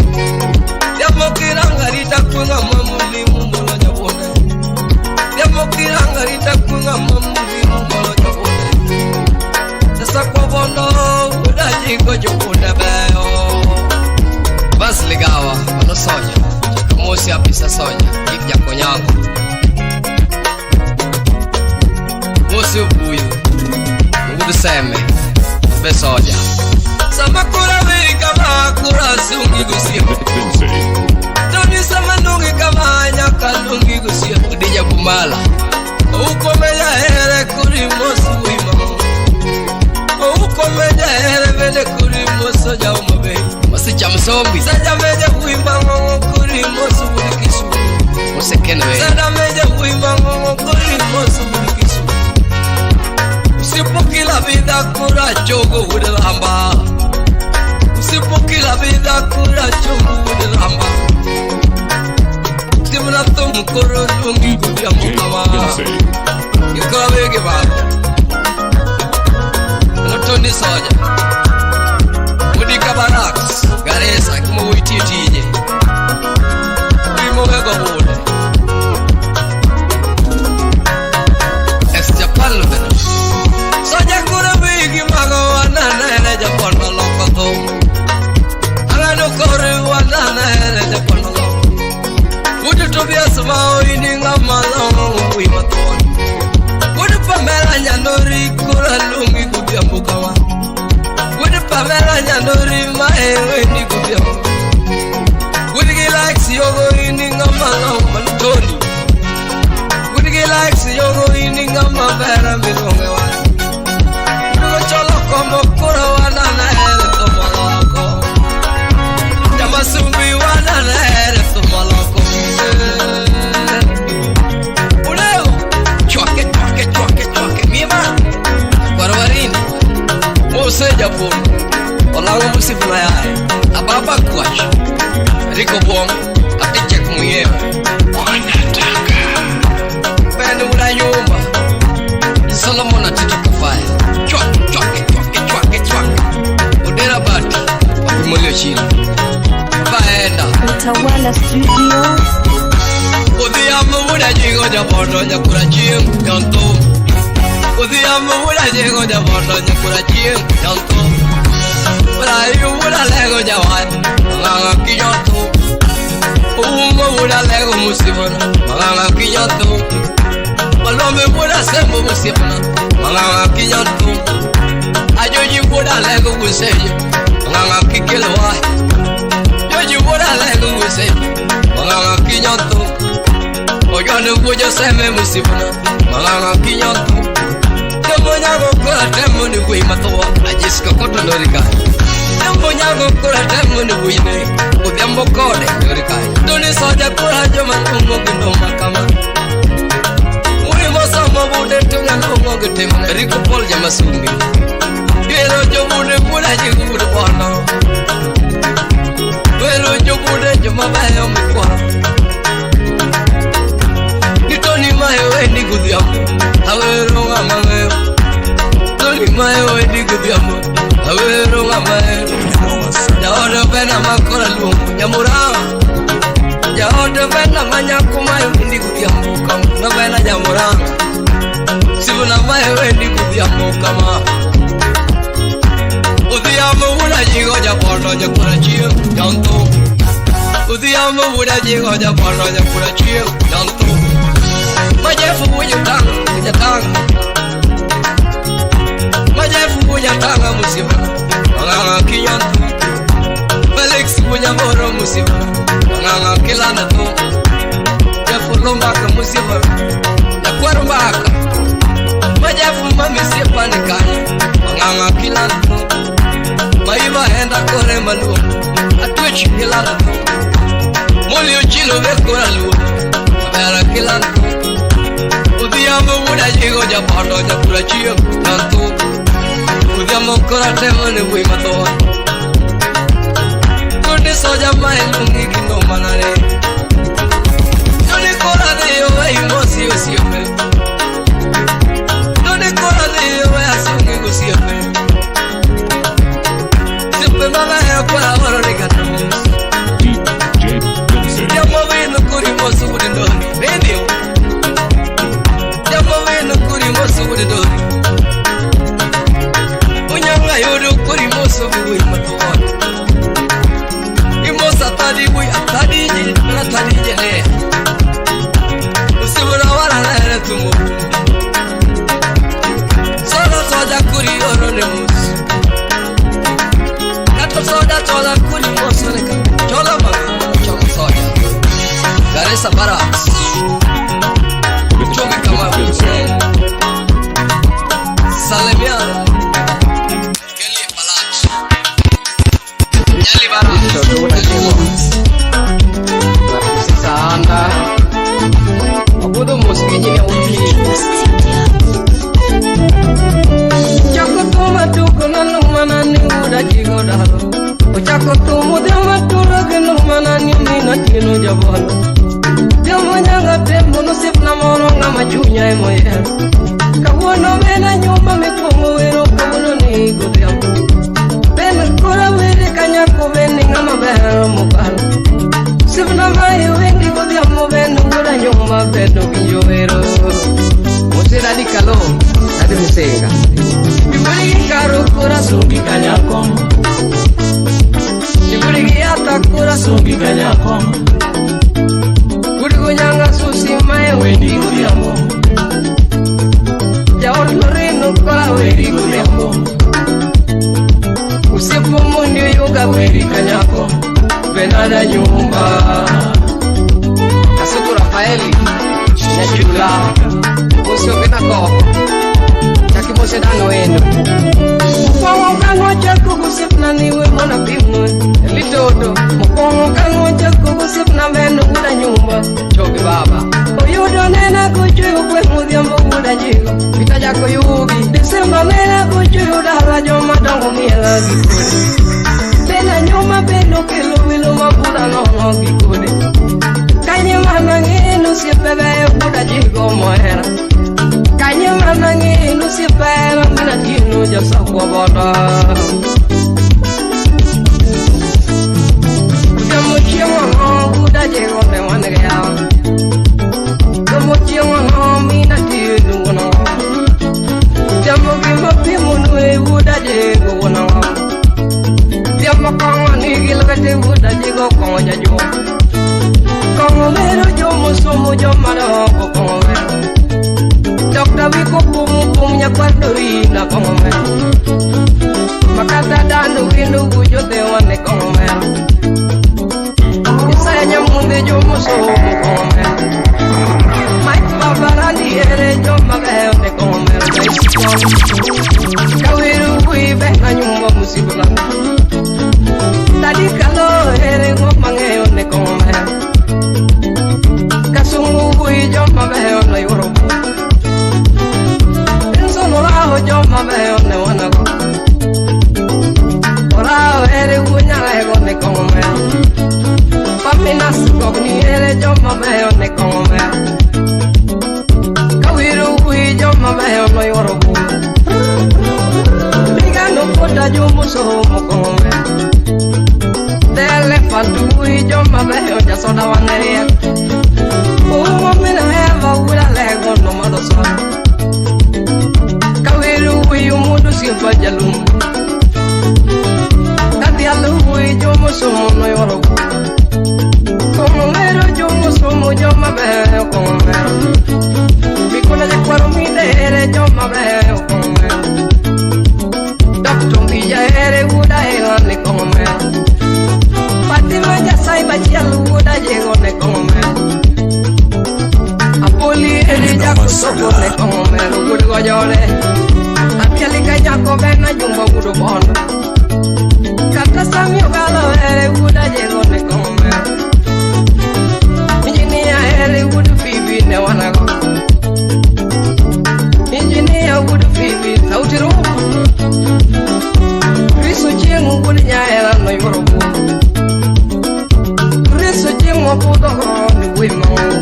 Jamo kiranga rita kwe ng'ama muhimu molo jabunde. Jamo kiranga rita kwe ng'ama muhimu molo jabunde. Sasa kwa bondo wuoda jigo jobunde beyo. Bas Ligawa mano soja. Kamosi apisa soja. Gik Jakonyango. Mosi Obuyu. Wuod Seme. Be soja. Sama kura weri kama kura sungi gosiepo. Vinci. Toni sama nungi kama nyaka nungi gosiepo. Odija Bumala. Ukomeja here kuri mosu wima. Ukomeja here vele kuri mosu jaumabe. Masicha Msombi. Saja meja wima ngongo kuri mosu wuli kisu. Mose Kenwe. Sada meja wima ngongo kuri mosu wuli kisu. Usipokila vida kura chogo wudilamba. Usipokila vida kura chogo wudilamba. Simna thum koro lungi gudia DJ mukama. Vinci. Ikora wege baba. Tony Soja. Mudika Barracks. Garissa kuma uitie tije. Imoge go bude. Ex Japan lubena. Soja kura wigi mago wanana Japan loko thum. Angano kore wanana Japan loko. Wudu Tobias mao ini ngama longo wi mathon. Wudu Pamela Nyanori kura lungi godhiambo kama. Wudu Pamela Nyanori ma ewe ni godhiambo. Wudu gi likes yogo ini ngama longo manutoni. Wudu gi likes yogo ini ngama vera miluonge wa. Wudu cholo kombo kura wanana ere thumoloko. Jamasumbi wanana ere thumoloko. Uleo Chwake chwake chwake chwake mima. Warwarini. Mose Japon. Olango musifuna yae. Ababa Kwach. Rico Bong. Atichek mwenyewe. Bende una nyumba. Solomon Atito Kafaya. Chwake chwake chwake chwake chwake. Odera Bati. Wapimolio chini. Baenda. Utawala Studio. Odhiambo wuda jigo jabondo nyakura chieng' nyanthum. Odhiambo wuda jigo jabondo nyakura chieng' nyanthum. Wuda yu wuda lego jawai mang'ang'a kinyothum. Oumo wuda lego musibona mang'ang'a kinyothum. Malombe wuda sembo musibona mang'ang'a kinyothum. Ajoji Joji wuoda lego wuseje Mang'ang'a kikelo wach Joji wuoda lego wuseje Mang'ang'a kinyotho Ojone wuo joseme musibuna Mang'ang'a kinyotho Jambo nyago kora temo ni wuoyi mathuo Ajisko koto ndori kanyo Jambo nyago kora temo ni wuoyi ne Odhiambo kode ndori kanyo Toni soja kora joma nong'o gi nduma kama Wuoyi mosomo bude to ng'ano gi timne Rico Paul jamasumbi Wero jobude buda jigudu bono Wero jobude jomabeyo mikwaro Nitoni mayo endi gudhiambo Awero ng'ama ng'eyo Toni mayo endi gudhiambo Awero ng'ama ng'eyo Jaodo bena makora luongo Nyamurawa Jaodo bena manyako mayo endi gudhiambo kama No bena jamuranga Sibuna mayo endi gudhiambo kama Odhiambo wuoda jigo japondo jakura chieng' janto Odhiambo wuoda jigo japondo jakura chieng' janto Majefu wuoyo tanga jatanga Majefu wuoyo tanga musiba Mang'ang'a kinyanto Felix wuoyo moro musiba Mang'ang'a kilana tho Jefu lombaka musiba Jakwar mbaka Majefu mamisipa ni kanye Mang'ang'a kilana tho Maiva henda kore maluo Atwech kilala tho Moli ochilo be kora luo Abera kilala tho Odhiambo wuoda jigo japondo jakura chieng' janto Odhiambo kora temo ni wuoyi matho Toni soja ma elungi gi nduma nane Toni kora dhiyo we imosi osiepe Toni kora dhiyo we asungi gosiepe Sipe mabeyo kora oro ni kata mos DJ Vinci. Jambo wino kuri mosu wuod ndori Bendio Jambo wino kuri mosu wuod ndori Unyanga yudo kuri mosu gi wuoyi mathuon Imosa atadi wuoyi atadi ji atadi jene Usibura wala lere tumo Sola soja kuri oro ne mos Kato soja chola kuri mosu ne ka Chola ma chola soja Garissa Barracks Chomi kama Vinci. Salemiano Kelly Palach Nyali Barracks Sanda Abudo moski nyine uti Chako tuma tuko na numa ni uda jigo dalo Ochako tumu dema tura gi numa ni mina chino jabolo Jamo nyanga tembo nosip na moro ng'ama chunya emoyiero Kawuono bena nyumba mikuongo wero kawuono ni godhiambo Ben kora were kanyako ben ni ng'ama ber mokalo Sipna ma iwendi godhiambo ben wuoda nyumba ben owinjo wero Mosera di Kalo, Ade Musenga. Iburi gi karo kora Sungi kanyako, Iburi gi ata kora sungi kanyako, Gurigo nyanga susi mae wendi wendi godhiambo, Jaod Loreno kora wendi wendi godhiambo godhiambo, Usiepo mondi oyuga wendi kanyako, Benada nyumba Kasuku Rafaeli, Nyachula, Musi ogena koko, Chaki mose dano endo, Mokwongo kang'o chako gosiepna ni we mondo apimnue Litodo, Mokwongo kang'o chako gosiepna ben wuoda nyumba Chogi baba, Oyudo nena kochweyo gweng' odhiambo wuoda jigo Pita jako yugi, Desemba nena kochweyo dala joma dongo miela gi kode Bena nyuma ben okelo welo ma buda nono gi kode Kanye mana ng'e nosiepe beyo wuoda jigo mohera Kanye mana ng'e nosiepe hera mina tino jasakwa bodo Odhiambo chieng' ang'o wuoda jigo ne wan gi yawa Odhiambo chieng' ang'o mina tino wuon ang'o Odhiambo gima pimo nue wuoda jigo wuon ang'o Odhiambo kong'o nigi lwete wuoda jigo kong'o jajuok Kong'o mero jomosomo joma dongo kong'o mero Dr. Wiko pum pum nyakwar Dorina kong'o mero Kata danu windu gujo te wane kongomero. Isaya nyamunde jomo somo kongomero. Mike Babarandi ere joma beyo ne kongomero. Kawiru kuibe na nyumba musibula. Tadi kalo ere ngoma ngeo ne kongomero. Kasungu kui joma beyo na yorobo. Enzo noraho joma beyo ne wanago. Orao ere gunyalego ne kongomero. Paminas gogni ere joma beyo ne kongomero. Kawiru kui joma beyo na yorobo. Bigano kota jomo somo kongomero. Telefantu kui joma beyo jasoda waneria. Umo mina heva ula lego no madoso. Kawiru kui umudu sipa jalum. Katialu kui jomo somo no yorobo. Kongomero jomo somo joma beyo kongomero. Mikuna jakwaro midere joma beyo kongomero. Doctor Mbija ere wuda ela ne kongomero. Fatima jasai bachial wuda jego ne kongomero. Apoli ere jakusoko ne kongomero wudu gojore. Apiali ka jako bena jumbo wudu bondo. Kata samyo galo ere wuda jego ne kongomero. Engineer ere wudu fibi ne wanago. Engineer wudu fibi sauti ro. Riso chieng' wuod nyaera no yoro buo. Riso chieng' wapudho go ni wuoyi mang'ongo.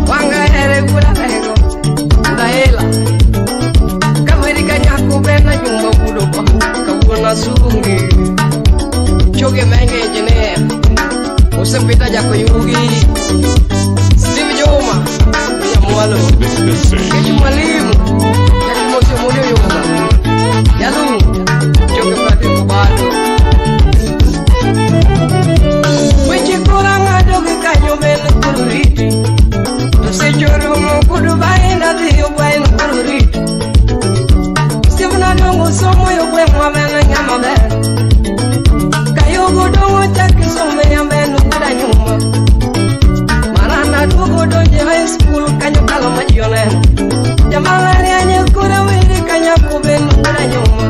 Wanga ere wuod alego, wuod aela. Kaweri ka nyako bena jumba wuod obo, kawuono asungi. Choge menge engineer, osepita jakoyugi. Steve Juma, Nyamwalo. Kechu mwalimu, Jakimosio Mulio Yuga. Jalu, choge Patrick Obado. Weche kora ng'ado gi kanyo ben koro riti. To seche orumo kudu bain adhi ogwen koro riti. Osiepna dong' osomo yo gweng'wa ben ng'ama ber. Kayogo dong' ochak somo yamben wuod anyuma. Marana duogo donje high school kanyo kalo ma ji oneno. Jamalariany koro weri kanyako ben wuod anyuma.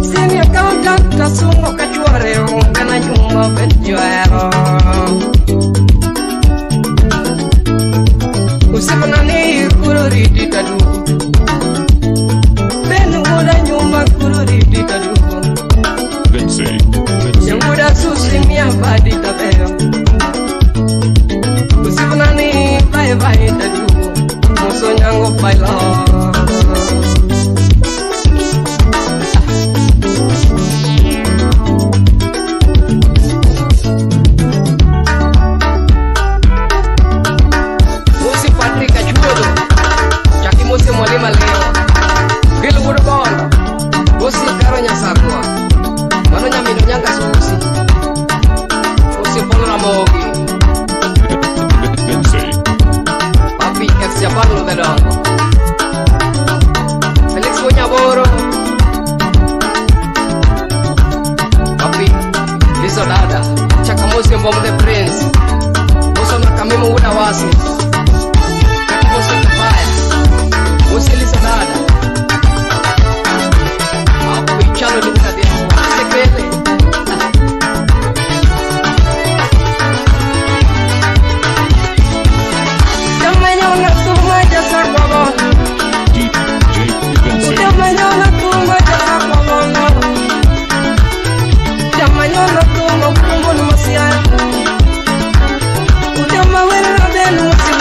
Senior accountant asungo ka chuore onge na nyuma ben ji ohero. Osiepna ni koro riti taduogo. Ben wuod anyuma koro riti taduogo. Vinci. Wuoda susi miya badi tabeyo. Osiepna ni bye bye taduogo. Muso nyango bailo. Musi Patrick Achuodo, Chaki Musi Mwalima Leo, Bill Wuod Bondo, Musi Karo Nyasakwa, Mano Nyamino Nyanga Susi, Musi Polo Ramogi, Vinci. Papi ex Japan Ludedongo, Felix Munyaboro, Papi Lizo Dada, Chaka Musi Mbom the Prince, Muso Nakamimo Wuda Wasi, Chaka Musi Kapaya, Musi Lizo Dada, Papi Chalo Luka Diego, Sekele. Jamanyona tuma jasakwa DJ Vinci. Jamanyona tuma jasakwa Jamanyona tuma kumbo ni masia. Ujama wera benu wasi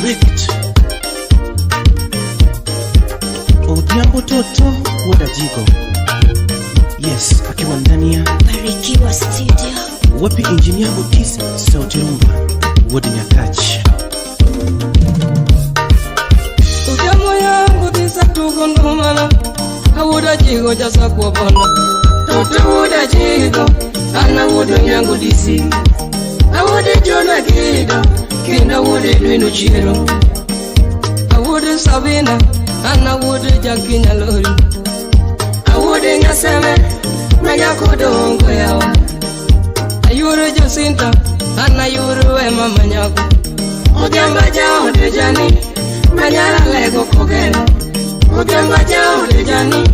Correct. Odhiambo Toto wuod Ajigo. Yes, akiwa ndani ya Barikiwa Studio. Wapi Engineer Otis Sauti Rumba wuod Nyakach. Odhiambo yangu dhisa tugo ndumana awuoda jigo jasakwa bondo Toto wuoda jigo an awuodo nyango disi awuode Jona Gido kendo awuode Edwin Ochiero awuode Sabina an awuode Jackie Nyalori awuode Nyaseme ma nyako dongo yawa ayuoro Jacinta an ayuoro Emma manyako Odhiambo jaode jani manyara lego kogelo Odhiambo jaode jani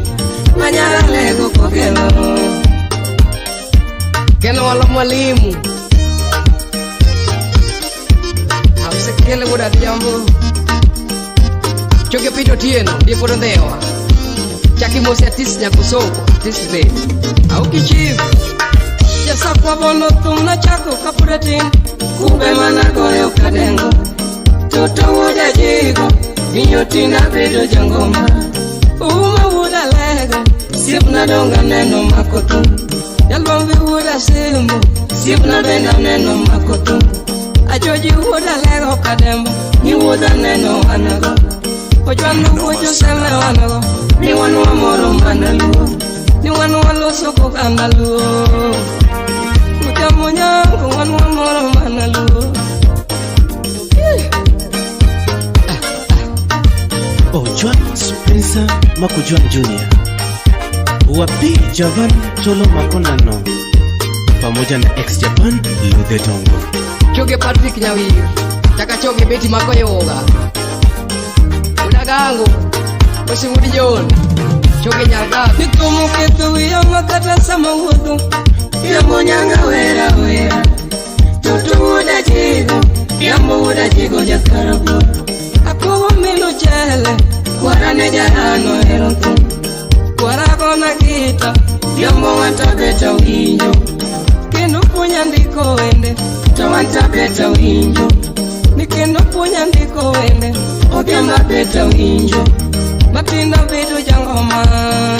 manyara lego kogelo Keno walo mwalimu Ausekele wuod Adhiambo Choge Peter Otieno ndiye pod ondhewa Chaki mose atis nyakusoko atis be Auki chief Jasakwa bondo thum nachako kapod atin Kumbe mana goyo kadengo Toto wuod Ajigo miyo tinda bedo jangoma Uma wuod Alego siepna donga neno mako thum Jalwambi wuod Asimbo siepna bende aneno mako thum Ajoji wuod Alego kadembo ni wuodha neno anago Ojwang' wuod Joseme wanago ni wan wamoro mana luo ni wan waloso koganda luo Odhiambo nyango wan wamoro mana luo Ojwang Spencer Makojwang Jr. Wapi Javan Cholo Makonano pamoja na ex Japan Ludhe Tongo. Choge Patrick Nyawir chaka choge Betty Makoyoga Udagango Osiwudi John choge Nyarga Nitumo ketho wiya makata sama wuotho Yambo nyanga wera wera Toto wuod Ajigo Yambo wuod Ajigo jakarabuor Akowo mino chele Kwara ne jarano hero thum Kwara gona gita Yambo wanta beta winjo Kendo puonja ndiko wende To wanta beta winjo Ni kendo puonja ndiko wende Odhiambo beta winjo Matinda bedo jangoma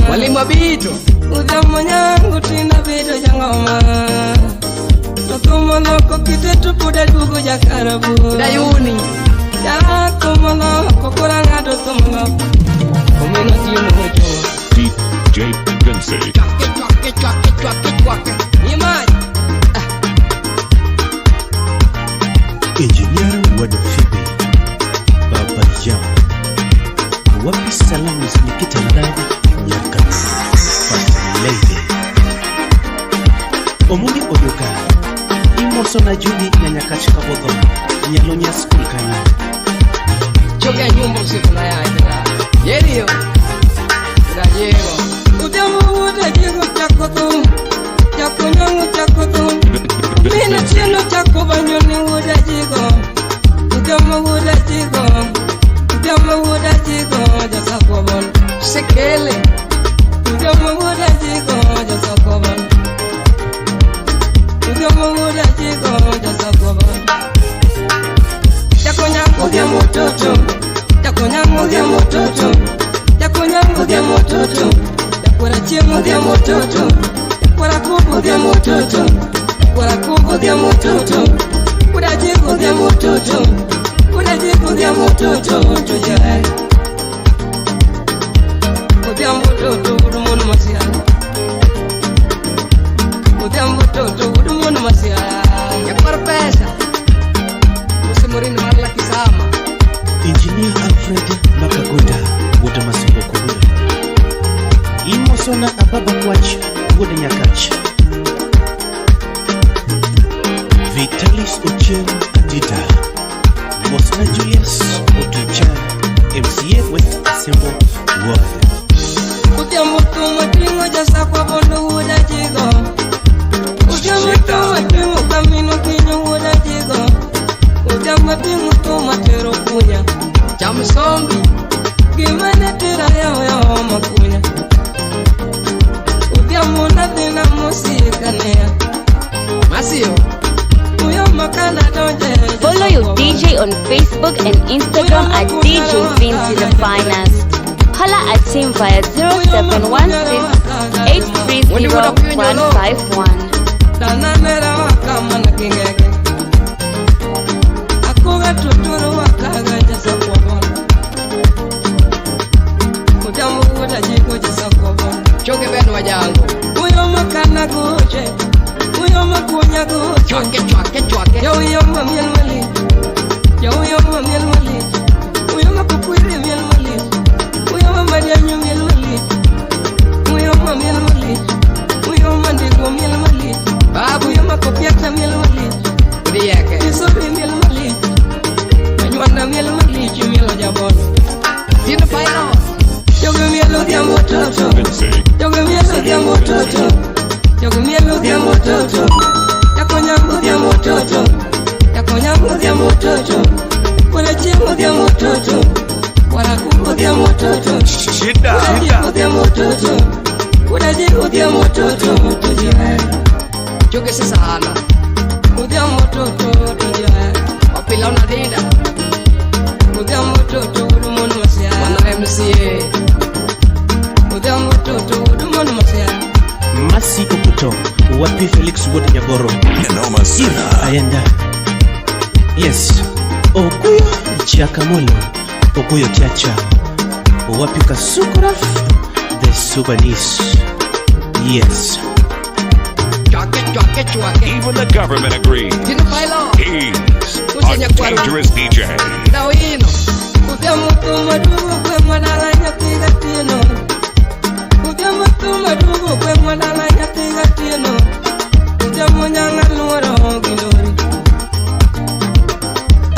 Mwalimu Abito Odhiambo nyangu tinda bedo jangoma To thumo loko kite to pod aduogo jakarabuor Dayuni Jarathumo loko koro ang'ado thumo loko Omino tiyo mochowa DJ Vinci. Chwake chwake chwake chwake Ni mach Engineer wuod Phoebe Baba Yao. Wapi salamu za Nikita Love Nyaka First Lady. Omondi Odoka imoso na Judy na Nyakach Kabodho Nyalonya School kanyo. Choge nyumba usiku na yaya Yerio Dajego Odhiambo wuod Ajigo chako thum Chako nyango chako thum Min Otieno chako banyo ni wuod Ajigo Odhiambo wuod Ajigo Odhiambo wuod Ajigo jasakwa bon Sekele Odhiambo wuod Ajigo jasakwa bon Odhiambo wuod Ajigo jasakwa bon Chako nyango Odhiambo toto Chako nyango Odhiambo toto Chako nyango Odhiambo toto Jakwara chiemo Odhiambo toto Jakwara kubo Odhiambo toto Jakwara kubo Odhiambo toto Wuod Ajigo Odhiambo toto Wuod Ajigo Odhiambo toto Tujai Odhiambo toto wuod mon masia Odhiambo toto wuod mon masia Jakwar pesa Usimurini mar Lakisama Engineer Alfred Makagoda wuod Masungo Kobura. Imoso na Ababa Kwach wuod Nyakach. Vitalis Ochieng Adita. Mosna Julius Otucha MCA West Asembo Ward. Odhiambo thum oting'o jasakwa bondo wuod Ajigo Odhiambo thum oting'o kamino kinyo wuod Ajigo Odhiambo oting'o thum atero kunya Cham sombi Gima ne tera yawo yawo makunya Odhiambo nadhina mosie kanea Masio Follow your DJ on Facebook and Instagram at DJ Vinci the Finest. Holla at him via 0716 830 151. Dananera wakamana kingege Akuga tuturu wakaga jasa kwa bona Kujamu kuta jiko jasa kwa bona Choke beno wajango. Uyo makana kuche Uyo makunya kuche Chwake chwake chwake. Yo uyo mamiel mali Yo uyo mamiel mali Uyo makukwiri miel mali Uyo mamarianyo miel mali Uyo mamiel mali Uyo mandigo miel mali Babu Uyo makopiata miel mali Rieke. Isobe miel malich Anywanda miel malich miel jabon Tino Pilot. Jogo miel odhiambo toto Vinci. Jogo miel odhiambo toto Jogo miel odhiambo toto Jakonya odhiambo toto Jakonya odhiambo toto Wala chieng odhiambo toto Wala ku odhiambo toto Shida. Wala ji odhiambo toto Wala ji odhiambo toto To jihero Choke sisana. Odhiambo toto to jihero Wapila unadinda. Odhiambo toto udumono masia Mwana MCA. Odhiambo toto udumono masia Masi Okuto, wapi Felix Wuod Nyagoro, Noma Suna. Ayenda. Yes, Okuyo Chiakamolo, Okuyo Chacha, wapi Kasukuraf, the Subanese. Yes. Chwake chwake chwake. Even the government agrees. Tino Pilot. He's a dangerous DJ. Dawino. Odhiambo thuma duogo gweng'wa dala nyathi gatieno Odhiambo thuma duogo gweng'wa dala nyathi gatieno Odhiambo nyanga luoro gi lori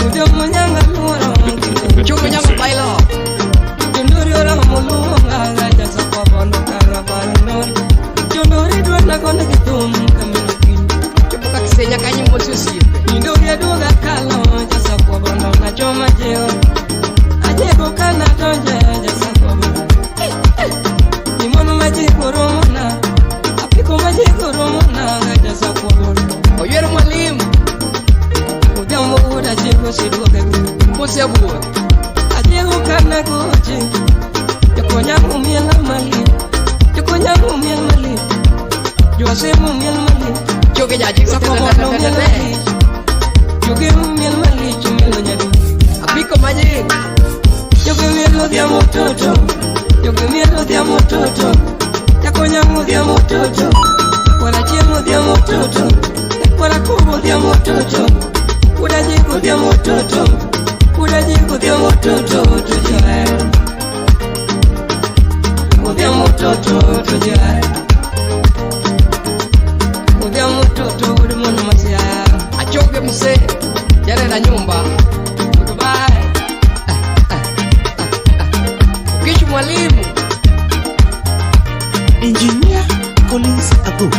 Odhiambo nyanga luoro gi lori Choke nyango Pilot. Jondori oramo luwo ng'aga jasakwa bondo kara barundori Jondori dwanda gone gi thum kamino kiny Chopo kakisenya kanyi mosi osiepe. Indori aduoga kalo jasakwa bondo nachoma jeo Ajego kana donje jasakwa bondo Imono majiko romona Apiko majiko romona jasakwa bondo Oyiero mwalimu. Odhiambo wuod ajego siduoge Mosi abuor. Ajego kana goche Jokonyango miel malich Jokonyango miel malich Joasemo miel malich Choke jaji. Sako bondo miel malich Jogemo miel malich miel nyadu Apiko majing. Joge miel odhiambo toto Joge miel odhiambo toto Jakonyango odhiambo toto Kwara chiemo odhiambo toto Kwara kobo odhiambo toto Kuda jiko odhiambo toto Kuda jiko odhiambo toto To jahero Odhiambo toto to jahero Odhiambo toto wuod mono masiaya Achoke mse. Jare na nyumba. Goodbye Ukishu mwalimu. Engineer Collins Abuk.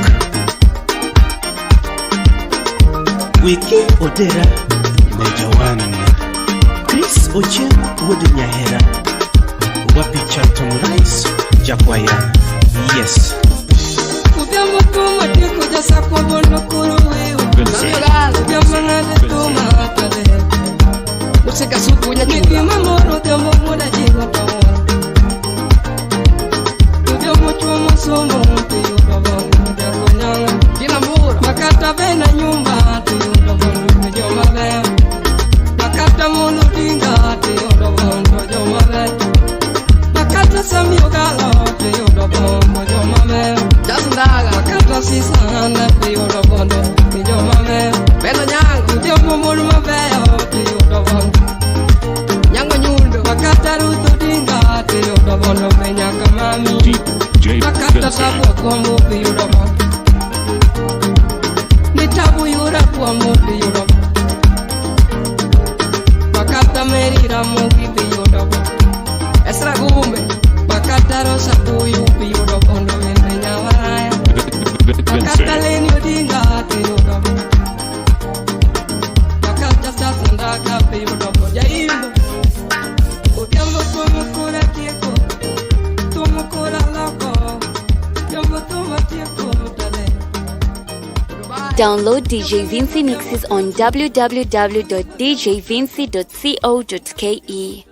Wiki Odera, Major One. Chris Ochieng Wuod Nyahera, wapi Charlton Rice, Jakwaya. Yes. Odhiambo thuma tieko jasakwa bondo koro weyo Vinci. Namiogalo. Odhiambo ng'ade thuma tade Musika supu nyachula. Nigi mamoro odhiambo wuod ajigo to wuoro Odhiambo chuo mosomo tiyudo bondo jakonyanga Jina mbura. Makata be na nyumba tiyudo bondo joma beyo Makata mono dinga tiyudo bondo joma beyo Makata Sami Ogalo tiyudo bondo joma beyo Jas ndaga. Makata Sisana tiyudo bondo joma beyo Beno nyango. Odhiambo mon mabeyo tiyudo bondo Nyango nyundo. Makata Ruth Odinga tiyudo bondo be nyaka mami DJ Makata Vinci. tabu akwambo tiyudo bondo Ni tabu yura kwambo tiyudo bondo Makata Download DJ Vinci mixes on www.djvinci.co.ke.